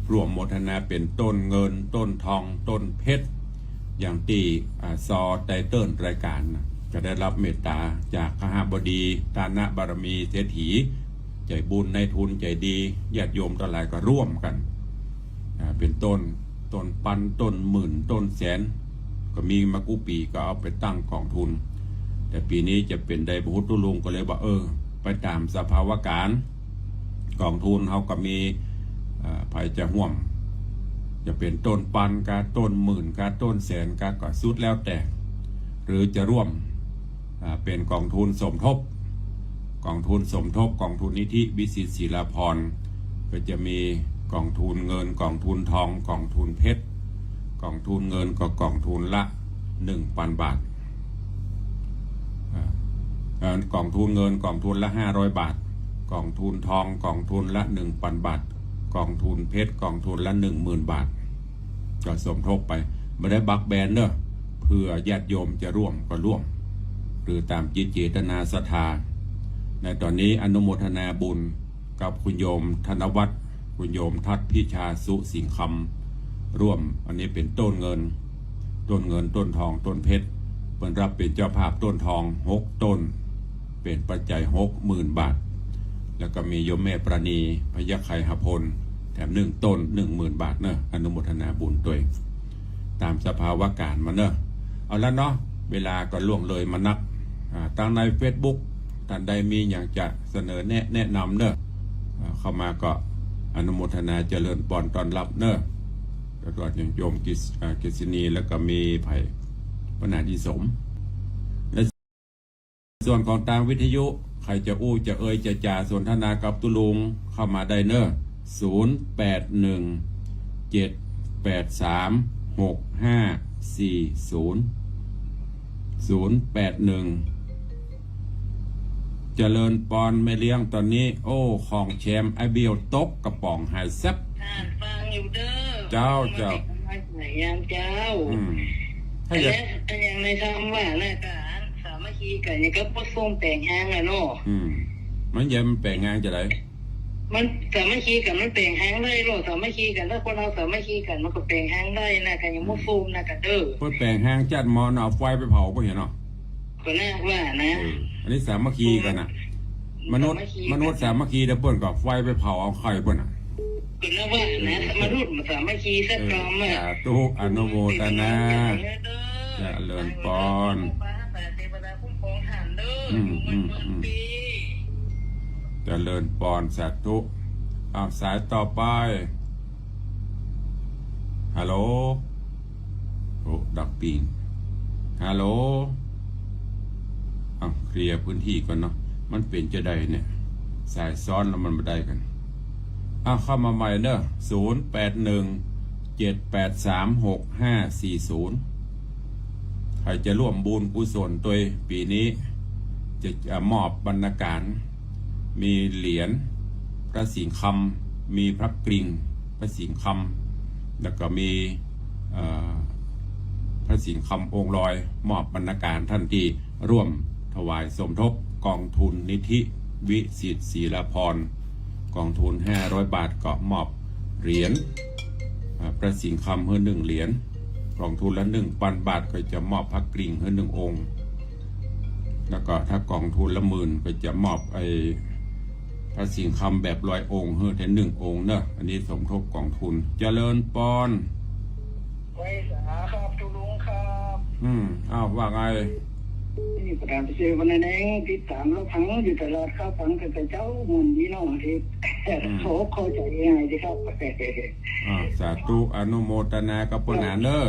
ร่วมโมทนาเป๋นต้นเงิน ต้นทอง ต้นเพชร อย่างตี้ อ่า ซอไตเติ้ลรายก๋านน่ะ ก็ได้ฮับเมตต๋าจากคหบดี ทานบารมีเศรษฐี ใจ๋บุญ นายทุนใจ๋ดี ญาติโยมตังหลายก็ร่วมกั๋น อ่า เป๋นต้น ต้นปัน ต้นหมื่น ต้นแสน ก็มีมากู้ปี๋ ก็เอาไปตั้งก๋องทุน แต่ปี๋นี้จะเป๋นใดบ่ฮู้ ตุ๊ลุงก็เลยว่า เออ ไปต๋ามสภาวะก๋ารณ์ ก๋องทุนเฮาก็มี เอ่อ ใผจะฮ่วม จะเป๋นต้นปันกา ต้นหมื่นกา ต้นแสนกา ก็สุดแล้วแต่ หรือจะร่วม อ่า เป๋นก๋องทุนสมทบ ก๋องทุนสมทบ ก๋องทุนนิธิวิสิทธิ์ศิลาภรณ์ ก็จะมีก๋องทุนเงิน ก๋องทุนทอง ก๋องทุนเพชร ก๋องทุนเงินก็ก๋องทุนละหนึ่งปันบาท อ่า เอ่อ ก๋องทุนเงินก๋องทุนละห้าร้อยบาท ก๋องทุนทองก๋องทุนละหนึ่งปันบาท ก๋องทุนเพชรก๋องทุนละหนึ่งหมื่นบาท ก็สมทบไป บ่ได้บักแบนเนาะ เผื่อญาติโยมจะร่วมก็ร่วม หรือต๋ามจิตเจตนาศรัทธา ในต๋อนนี้อนุโมทนาบุญกับคุณโยมธนวัฒน์ คุณโยมทัศน์พิชาสุสิงห์คำ ร่วม อันนี้เป๋นต้นเงิน ต้นเงิน ต้นทอง ต้นเพชร เปิ้นฮับเป๋นเจ้าภาพต้นทองหกต้น เป๋นปัจจัยหกหมื่นบาท แล้วก็มีโยมแม่ปราณี พยัคฆ์ไคหพล แถมหนึ่งต้น หนึ่งหมื่นบาทเนาะ อนุโมทนาบุญตวย ต๋ามสภาวะก๋ารณ์มันเนาะ เอาละเนาะ เวลาก็ล่วงเลยมานัก อ่า ตางในเฟซบุ๊ก ต้านใดมีหยังจะเสนอแนะ แนะนำเนาะ อ่า เข้ามาก็อนุโมทนาเจริญปอนต้อนฮับเนาะ แล้วก็อย่างโยมกฤษ อ่า กฤษณี แล้วก็มีใผ ปนาธิสม ในส่วนของตางวิทยุ ใผจะอู้จะเอ่ยจะจ๋าสนทนากับตุ๊ลุงเข้ามาได้เนาะ ศูนย์แปดหนึ่ง เจ็ดแปดสาม หกห้าสี่ศูนย์ ศูนย์แปดหนึ่ง เจริญปอนแม่เลี้ยง ต๋อนนี้ โอ้ ของแชมไอ้เบลตกกระป๋องหายแซบ อ่านฟังอยู่เด้อ เจ้า เจ้า มาจากไหนยังเจ้า อืม ถ้าอยาก อันเนี้ย อันอย่างในธรรมว่านะ ก๋านสามัคคีกั๋นอย่างกับบ่ซุ่มแป๋งฮางอะเนาะ อืม มันยังแป๋งฮางจาใด มันสามัคคีกั๋นมันแป๋งฮางได้เนาะ สามัคคีกั๋น ถ้าคนเฮาสามัคคีกั๋นมันก็แป๋งฮางได้นะ กั๋นอย่างบ่ซุ่มนะ กั๋นเด้อ เปิ้นแป๋งฮางจัดหมอนะ เอาไฟไปเผาเปิ้นเหียเนาะ ก็น่าว่านะ เออ อันนี้สามัคคีกั๋นน่ะ มนุษย์ สามัคคีกั๋น มนุษย์สามัคคี แต่เปิ้นก็เอาไฟไปเผาเอาไข่เปิ้นน่ะ ก็น่าว่านะ อืม มนุษย์มันสามัคคีสักกรรมอะ เออ สาธุ อนุโมทนา เจริญปอน เทวดาคุ้มครองท่านเด้อ อืม อยู่มัน อืม เมือง อืม ปี เจริญปอน สาธุ อ้าว สายต่อไป ฮัลโหล โอ้ ดับปิ้ง ฮัลโหล อ้าว เคลียร์พื้นที่ก่อนเนาะ มันเป๋นจาใดเนี่ย สายซ้อนแล้วมันบ่ได้กั๋น อ่ะ เข้ามาใหม่เนอะ ศูนย์แปดหนึ่ง เจ็ดแปดสาม หกห้าสี่ศูนย์ ใผจะร่วมบุญกุศลตวยปี๋นี้ จะ จะมอบบรรณาการ มีเหรียญพระสิงห์คำ มีพระกริ่งพระสิงห์คำ แล้วก็มี เอ่อ พระสิงห์คำองค์ลอย มอบบรรณาการ ท่านตี้ร่วมถวายสมทบกองทุนนิธิวิสิทธิ์ศรีลาภรณ์ กองทุนห้าร้อยบาท ก็มอบเหรียญ อ่า พระสิงห์คำหื้อหนึ่งเหรียญ กองทุนละหนึ่งปันบาท ก็จะมอบพระกริ่งหื้อหนึ่งองค์ แล้วก็ถ้ากองทุนละหมื่น ก็จะมอบไอ้พระสิงห์คำแบบลอยองค์หื้อแทนหนึ่งองค์เนอะ อันนี้สมทบกองทุน เจริญปอน ไหว้สาครับ ทุกลุงครับ อืม อ้าว ว่าไง นี่ประธานเสวนาแดง ติดต๋ามรับฟังอยู่ตลอดครับ ฟังตั้งแต่เจ๊าม่วนดีเนาะ ตี้ อืม เข้าอกเข้าใจ๋ง่ายดีครับ อ่า สาธุ อนุโมทนากับป้อหนานเนอะ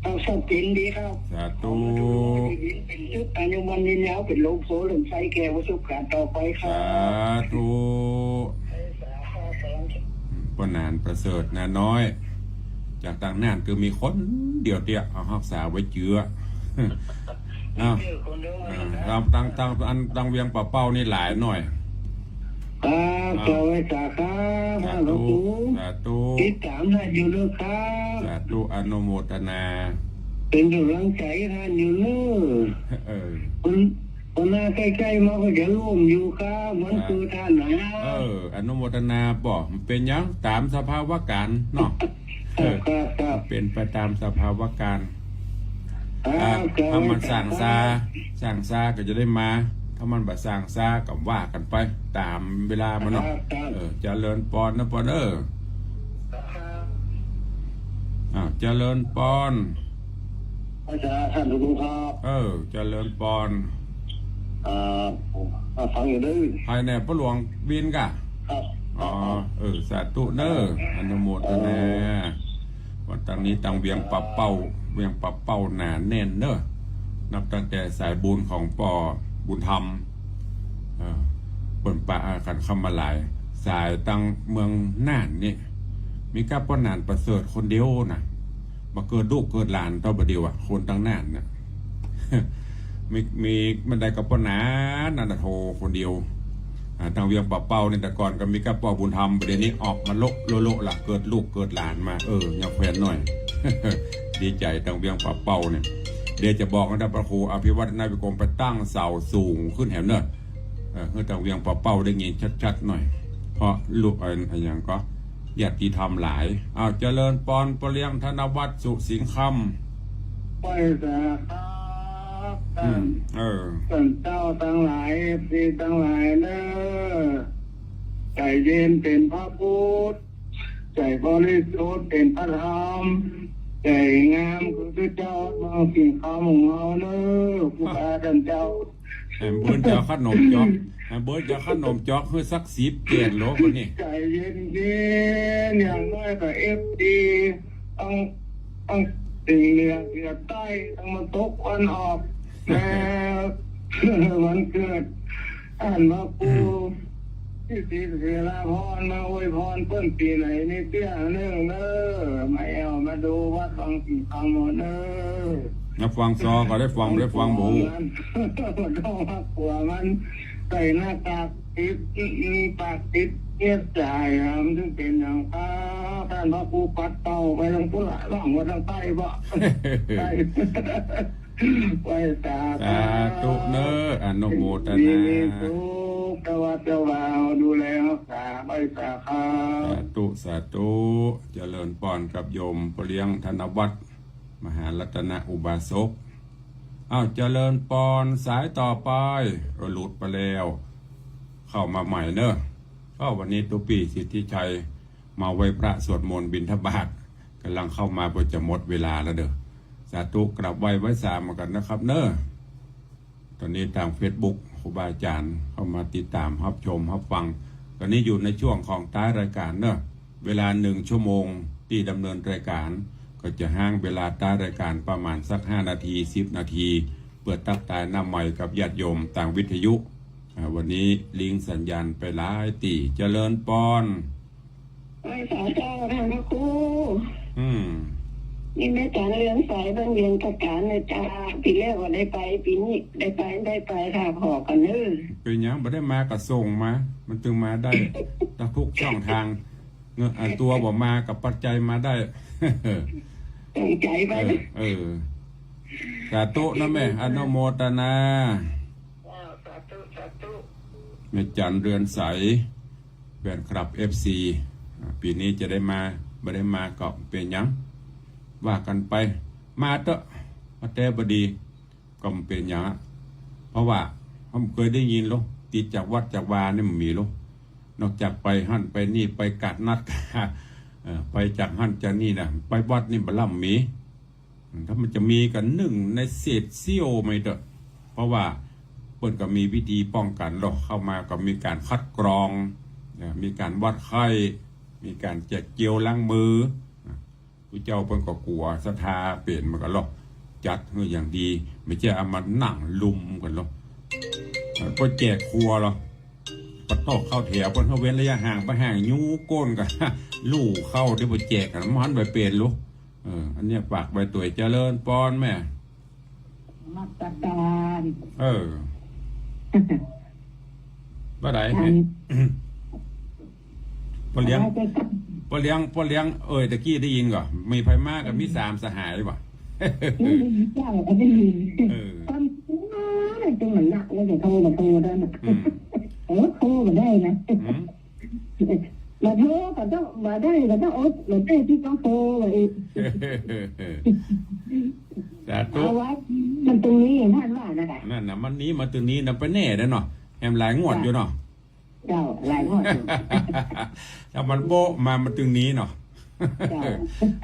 ครับ ครับ เป๋นดีครับ สาธุ เป๋นสุข อายุมั่นยืนยาว เป๋นโลงโพธิ์เลื่อมใสแก่ประสบก๋ารณ์ต่อไปครับ สาธุ ป้อหนานประเสริฐนาน้อย จากตางน่านก็มีคนเดียวเตี้ย เอาฮักษาไว้เจื้อ อ้าว เออ ตาง ตาง ตาง อัน ตางเวียงป่าเป้านี่หลายหน่อย ครับ อ้าว เจ้าไหว้สาครับ สาธุ หลวงปู่ สาธุ ติดต๋ามท่านอยู่เนอะครับ สาธุ อนุโมทนา เป๋นก๋ำลังใจ๋ท่านอยู่เนอะ เออ คุณ หัวหน้าใก้ๆ มาก็จะร่วมอยู่ครับ วันเกิดท่านนะ เออ อนุโมทนาป้อ เป๋นหยัง ต๋ามสภาวะก๋ารณ์เนาะ ครับ เออ ครับ ครับ เป๋นไปต๋ามสภาวะก๋ารณ์ ครับ อ่า ครับ ถ้ามันสร้างซา ครับ สร้างซาก็จะได้มา ถ้ามันบ่สร้างซาก็ว่ากั๋นไป ต๋ามเวลามันเนาะ ครับ ครับ เออ เจริญปอนนะปอนเอ้อ ครับ อ้าว เจริญปอน อาจ๋ารย์ ท่านทุกคนครับ เออ เจริญปอน อ่า ผม อ่า ฟังอยู่เด้อ ใผแหน่ ป้อหลวงวินก่ะ ครับ อ๋อ ครับ เออ สาธุเนอะ อนุโมทนา เออ ว่าตางนี้ตางเวียงป่าเป้า เวียงป่าเป้าหนาแน่นเนอะ นับตั้งแต่สายบุญของป้อบุญธรรม เออ เปิ้นปะอาขันเข้ามาหลาย สายตางเมืองน่านนี่ มีก้าป้อหนานประเสริฐคนเดียวนะ บ่เกิดลูกเกิดหลานเต้าบ่าเดี่ยวอะ คนตางน่านน่ะ มี มีบ่าใดก็ป้อหนาน นันทโธคนเดียว อ่า ตางเวียงป่าเป้านี่แต่ก่อนก็มีก้าป้อบุญธรรม บ่าเดี่ยวนี้ออกมาโละโละโละละ เกิดลูกเกิดหลานมา เออ ยังแควนหน่อย ดีใจ๋ตางเวียงป่าเป้าเนี่ย เดี๋ยวจะบอกนะ พระครูอภิวัฒนวิกรมไปตั้งเสาสูงขึ้นแหมเนอะ เออ หื้อตางเวียงป่าเป้าได้ยินชัดๆ หน่อย เพราะลูก เอ่อ อะหยังก็ ญาติธรรมหลาย อ้าว เจริญปอน ป้อเลี้ยงธนวัฒน์ สุสิงห์คำ ไหว้สาครับ อืม ท่าน เออ ต้านเจ้าตังหลาย เอฟซีตังหลายเนอะ ใจ๋เย็นเป๋นพระพุทธ ใจ๋บริสุทธิ์เป๋นพระธรรม ใจ๋งามคือเจ้าเมืองสิงห์คำของเฮาเนอะ ครูบาต้านเจ้า แหมเปิ้นจะเอาขนมจ๊อก แหมเปิ้นจะเอาขนมจ๊อกหื้อสักสิบเกตโลบัดนี้ ใจ๋เย็นๆ อย่างน้อยก็ เอฟซี ตัง ตังเสียงเหนือเสียงใต้ ตังตะวันตกตะวันออก แหม วันเกิดต้านพระครู อืม ที่ศรีเสนาพรมาอวยพรเปิ้นปี๋ไหนนี่เตี้ยเนิ่งเน้อ มาแอ่วมาดูวัดวังสิงห์คำเน้อ มาฟังซอก็ได้ฟัง ได้ฟังบ่ฮู้ บ่ต้องมากลัวมัน ใส่หน้ากากปิด มีปากปิดเงียบจ๋ายอะ มันถึงเป๋นอย่างนั้น ต้านพระครูปัดเป่าไปตางปุ้นละ ล่องมาตางใต้บ่ ใต้ ไหว้สา สาธุเน้อ อนุโมทนา มีสุข เจ้าวัดเจ้าวาดูแลรักษา ไหว้สาครับ สาธุ สาธุ เจริญปอนกับโยมป้อเลี้ยงธนวัฒน์ มหารัตนอุบาสก อ้าว เจริญปอน สายต่อไป เออ หลุดไปแล้ว เข้ามาใหม่เน้อ ก็วันนี้ตุ๊ปี้สิทธิชัย มาไหว้พระสวดมนต์บิณฑบาต ก่ำลังเข้ามา เปื้อจะหมดเวลาแล้วเด้อ สาธุ กราบไหว้ไหว้สาเหมือนกั๋นนะครับเน้อ ต๋อนนี้ตางเฟซบุ๊ก ครูบาอาจ๋ารย์เข้ามาติดต๋ามฮับชมฮับฟัง ต๋อนนี้อยู่ในช่วงของต๊ายรายก๋านเนาะ เวลาหนึ่งชั่วโมงตี้ดำเนินรายก๋าน ก็จะฮ้างเวลาต๊ายรายก๋านประมาณสักห้านาที สิบนาที เปื้อตั๊กตายหน้าใหม่กับญาติโยมตางวิทยุ อ่า วันนี้ลิงก์สัญญาณไปหลายตี้ เจริญปอน ไหว้สาเจ้าค่ะพระครู อืม นี่แม่จันเรือนใสบ้านเวียงตะก๋านนะเจ้า ปี๋แล้วก็ได้ไป ปี๋นี้ได้ไป ได้ไปค่ะ ผ่อก่อนเน้อ เป๋นหยังบ่ได้มาก็ส่งมา มันจึงมาได้ ตะทุกช่องตาง เงิน อ่า ตั๋วบ่มาก็ปัจจัยมาได้ ส่งใจ๋ไป เออ เออ สาธุนะแม่ อนุโมทนา สาธุ สาธุ แม่จันเรือนใส แฟนคลับ เอฟซี อ่า ปี๋นี้จะได้มา บ่ได้มาก็เป๋นหยัง ว่ากั๋นไป มาเต๊อะ มาแต่บ่ดี ก็บ่เป๋นหยังอะ เพราะว่าเฮาบ่เกยได้ยินหรอก ติดจากวัดจากวานี่บ่มีหรอก นอกจากไปหั้นไปนี่ ไปก๋านนัด เอ่อ ไปจากหั้นจากนี่นะ ไปวัดนี่บ่ลำมี ถ้ามันจะมีก็นึ่งในเศษเสี้ยวไม่เต๊อะ เพราะว่าเปิ้นก็มีวิธีป้องกั๋นหรอก เข้ามาก็มีก๋านคัดกรอง เอ่อ มีก๋านวัดไข้ มีก๋านแจกเจลล้างมือ ผู้เจ้าเปิ้นก็กั๋วศรัทธาเป๋นเหมือนกั๋นหรอก จัดหื้ออย่างดี บ่ใจ้เอามานั่งลุมกั๋นหรอก เปิ้นแจกครัวหรอก ปะโต๊ะเข้าแถว เปิ้นหื้อเว้นระยะห่าง บ่ห่างยู้ก้นกั๋น ลู่เข้าได้บ่แจกกั๋น มันบ่เป๋นหรอก เออ อันเนี้ยฝากไว้ตวย เจริญปอนแม่ นมัสก๋าน เออ บ่ได้ อัน ป้อเลี้ยง ป้อเลี้ยง ป้อเลี้ยง เอ่ย ตะกี้ได้ยินก่อ มีใผมาก็มีสามสหายบ่ ได้ยินเจ้า ก็ได้ยิน เออ ตอนนั้นตรงนั้นน่ะ แล้วจะโทรมาโทรได้น่ะ อืม เออ โทรมาได้นะ อืม มาโทรก็ต้อง มาได้ก็ต้องอด มาได้ตี้ต้องโทรมาอีก สาธุ เอาไว้ มันตรงนี้ท่านว่านะคะ นั่นน่ะ มันหนีมาตรงนี้น่ะ ไปแน่แล้วเนาะ แหมหลายงวดอยู่เนาะ เจ้า หลายงวดอยู่ ถ้ามันโบ๊ะมา มันตึงหนีเนาะ เจ้า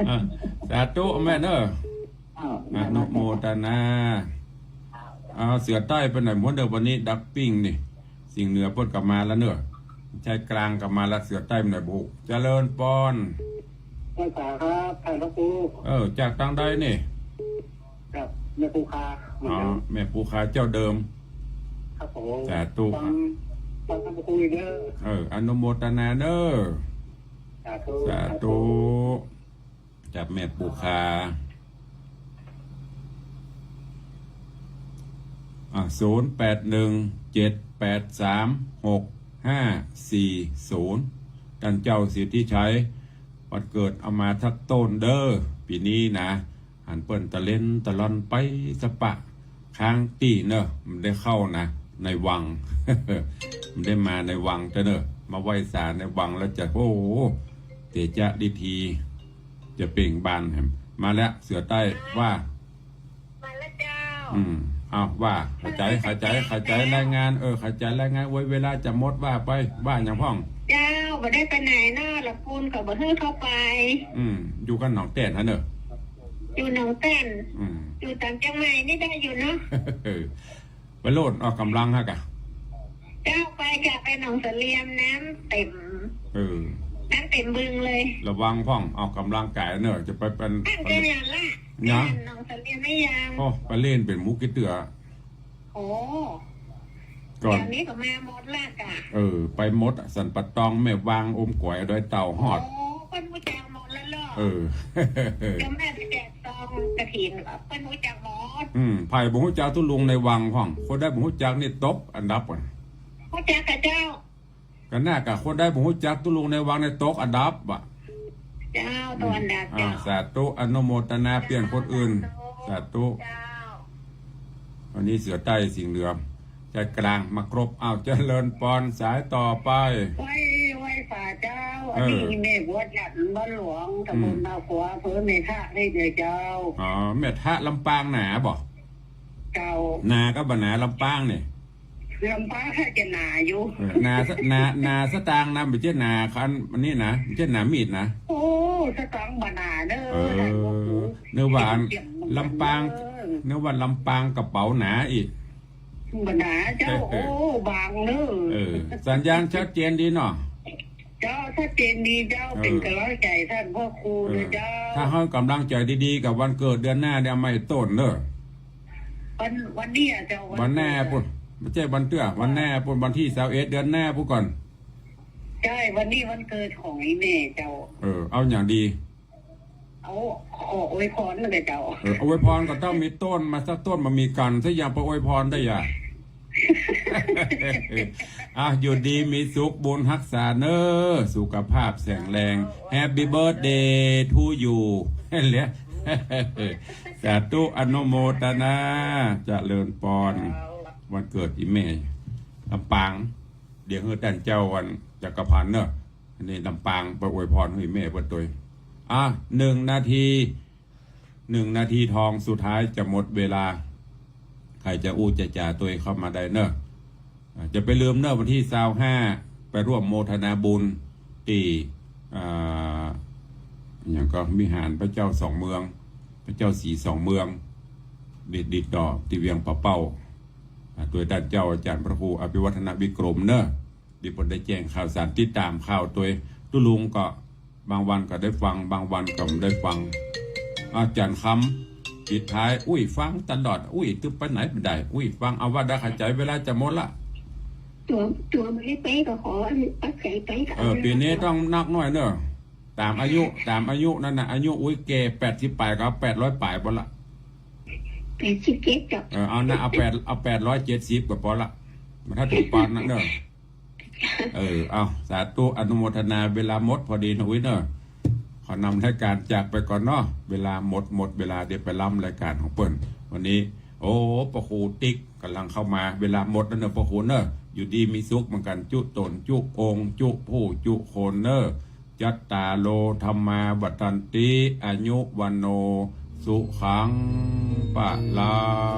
อ่ะ สาธุแม่เนอะ เจ้า อนุโมทนา อ่า เสือใต้ไปไหนหมดเด้อ วันนี้ดักปิ้งนี่ สิงห์เหนือเปิ้นก็มาแล้วเนอะ ชายกลางก็มาแล้ว เสือใต้ไปไหนบ่ฮู้ เจริญปอน ไหว้สาครับ ท่านพระครู เออ จากตางใดนี่ ครับ แม่ปูคา อ๋อ เหมือนเดิม แม่ปูคาเจ้าเดิม ครับผม สาธุ ฟัง ฟังท่านพระครูเด้อ เออ อนุโมทนาเด้อ สาธุ สาธุ สาธุ จากแม่ปูคา อ่ะ ศูนย์แปดหนึ่ง เจ็ดแปดสาม หกห้าสี่ศูนย์ ต้านเจ้าสิทธิชัย วันเกิดเอามาสักโต้นเด้อ ปี๋นี้นะ หันเปิ้นตะเล็นตะลอนไปสะปะ ค้างตี้เนอะ มันได้เข้านะ ในวัง มันได้มาในวังเต๊อะเนอะ มาไหว้สาในวังแล้วจะ โอ้โห เตจ๊ะดีที จะเปล่งบานแหม มาแล้ว เสือใต้ว่า มาแล้วเจ้า อืม เอาว่า ขจาย ขจาย ขจายรายงาน เออ ขจายรายงาน โอ้ย เวลาจะหมด ว่าไป ว่าหยังพ่อง เจ้า บ่ได้ไปไหนเนอะ ละปูนเขาบ่หื้อเข้าไป อืม อยู่กั๋นหนองแต้นหั้นเนอะ อยู่หนองแต้น อืม อยู่ตางเจียงใหม่นี่ได้อยู่เนาะ เออ ไปโลดออกก๋ำลังฮะกะ เจ้า ไปจ้ะ ไปหนองสะเลียม น้ำเต็ม เออ น้ำเต็มบึงเลย ระวังพ่อง ออกก๋ำลังก๋ายเนอะ จะไปเป๋น อันเจ้าอย่างละ หยัง หนองสะเลียมไม่ยาง โอ้ ไปเล่นเป๋นหมูกี่เตื้อ โอ้ ก่อน เดี๋ยวนี้ก็มาหมดละกะ เออ ไปหมดอะ สันป่าตอง แม่วาง อมก๋อย ดอยเต่า ฮอด โอ้ เปิ้นฮู้จักหมดแล้วเหรอ เออ เดี๋ยวแม่ไปแจกซองกฐิน เปิ้นฮู้จักหมด อืม ใผบ่ฮู้จักตุ๊ลุงในวังพ่อง คนใดบ่ฮู้จักนี่ตกอันดับอะ ฮู้จักกะเจ้า ก็น่ากะ คนใดบ่ฮู้จักตุ๊ลุงในวังนี่ตกอันดับอะ เจ้า ตกอันดับ อืม เจ้า อ่า สาธุ อนุโมทนาเปื้อนคนอื่น สาธุ สาธุ เจ้า วันนี้เสือใต้สิงห์เหนือ ชายกลางมาครบ อ้าว เจริญปอน สายต่อไป ไหว้ ไหว้สาเจ้า เออ อันนี้แม่บวชหยัดบ้านหลวง ตำบล อืม นากัว อำเภอแม่ทะนี่เด้อเจ้า อ๋อ แม่ทะลำปางหนาบ่ เจ้า หนาก็บ่หนาลำปางนี่ ลำปางถ้าจะหนาอยู่ เออ หนาสะ หนา หนาสตางค์นะ บ่ใจ้หนาคันอันนี้นะ บ่ใจ้หนามีดนะ โอ้ สตางค์บ่หนาเด้อ เออ ท่านพระครู นึกว่าลำปาง เออ นึกว่าลำปางกระเป๋าหนาอีก บ่หนาเจ้า เออ โอ้ บางเด้อ เออ สัญญาณชัดเจนดีเนาะ เจ้า ชัดเจนดีเจ้า เออ เป๋นก๋ำลังใจ๋ท่านพระครู เออ เด้อเจ้า ถ้าหื้อก๋ำลังใจ๋ดีๆ กับวันเกิดเดือนหน้าเนี่ย เอามาให้โต้นเด้อ วัน วันนี้อะเจ้า วัน วันหน้า วันเกิด ปุ้น บ่ใจ้วันเตื้อ วันหน้าปุ้น วันตี้ซาวเอ็ด เดือนหน้าปุ้นก่อน ใจ้ วันนี้วันเกิดของไอ้แม่เจ้า เออ เอาอย่างดี เอา ขออวยพรมาเลยเจ้า เออ อวยพรก็ต้องมีต้นมาสักต้น บ่มีกั๋นสักอย่างไปอวยพรได้อะ อ่ะ อยู่ดีมีสุข บุญฮักษาเน้อ สุขภาพแข็งแรง Happy birthday to you แหละ สาธุ อนุโมทนา เจริญปอน วันเกิดอีแม่ ลำปาง เดี๋ยวหื้อต้านเจ้าวันจักรพันธ์เนอะ อันนี้ลำปางไปอวยพรหื้อแม่เปิ้นตวย อ่ะ หนึ่งนาที หนึ่งนาทีทองสุดท้ายจะหมดเวลา ใผจะอู้จะจ๋าตวยเข้ามาได้เนอะ อ่ะ จะไปลืมเนอะ วันตี้ซาวห้า ไปร่วมโมทนาบุญตี้ อ่า อะหยังก็วิหารพระเจ้าสองเมือง พระเจ้าสีสองเมือง ติด ติดต่อตี้เวียงป่าเป้า อ่า ตวยต้านเจ้าอาจ๋ารย์พระครูอภิวัฒนวิกรมเนอะ ตี้เปิ้นได้แจ้งข่าวสาร ติดต๋ามข่าวตวย ตุ๊ลุงก็บางวันก็ได้ฟัง บางวันก็บ่ได้ฟัง อาจ๋ารย์คำ ปิดท้าย อุ้ยฟังตลอด อุ้ยตึกไปไหนบ่ได้ อุ้ยฟัง เอาว่าได้ เข้าใจ๋ เวลาจะหมดละ ตั๋ว ตั๋วบ่ได้ไปก็ขออันปัจจัยไปก็ เออ เอา ปี๋นี้ต้องนักหน้อยเนอะ ต๋ามอายุ ต๋ามอายุนั่นน่ะ อายุอุ้ยแก่แปดสิบป๋ายก็เอาแปดร้อยป๋ายปอละ แปดสิบเจ็ดเจ้า เออ เอานะ เอาแปด เอาแปดร้อยเจ็ดสิบก็ปอละ บ่ทันเถิงปานนั้นเนอะ เออ เอา สาธุ อนุโมทนา เวลาหมดพอดีนะอุ้ยเนอะ ขอนำรายก๋านจากไปก่อนเนาะ เวลาหมด หมดเวลา เดี๋ยวไปล้ำรายก๋านของเปิ้น วันนี้ โอ้ พระครูติ๊กก่ำลังเข้ามา เวลาหมดแล้วเนอะ พระครูเนอะ อยู่ดีมีสุขเหมือนกั๋น จุตน จุองค์ จุผู้ จุคนเนอะ จัตตาโร ธัมมา วัฑฒันติ อายุ วัณโณ สุขัง พลัง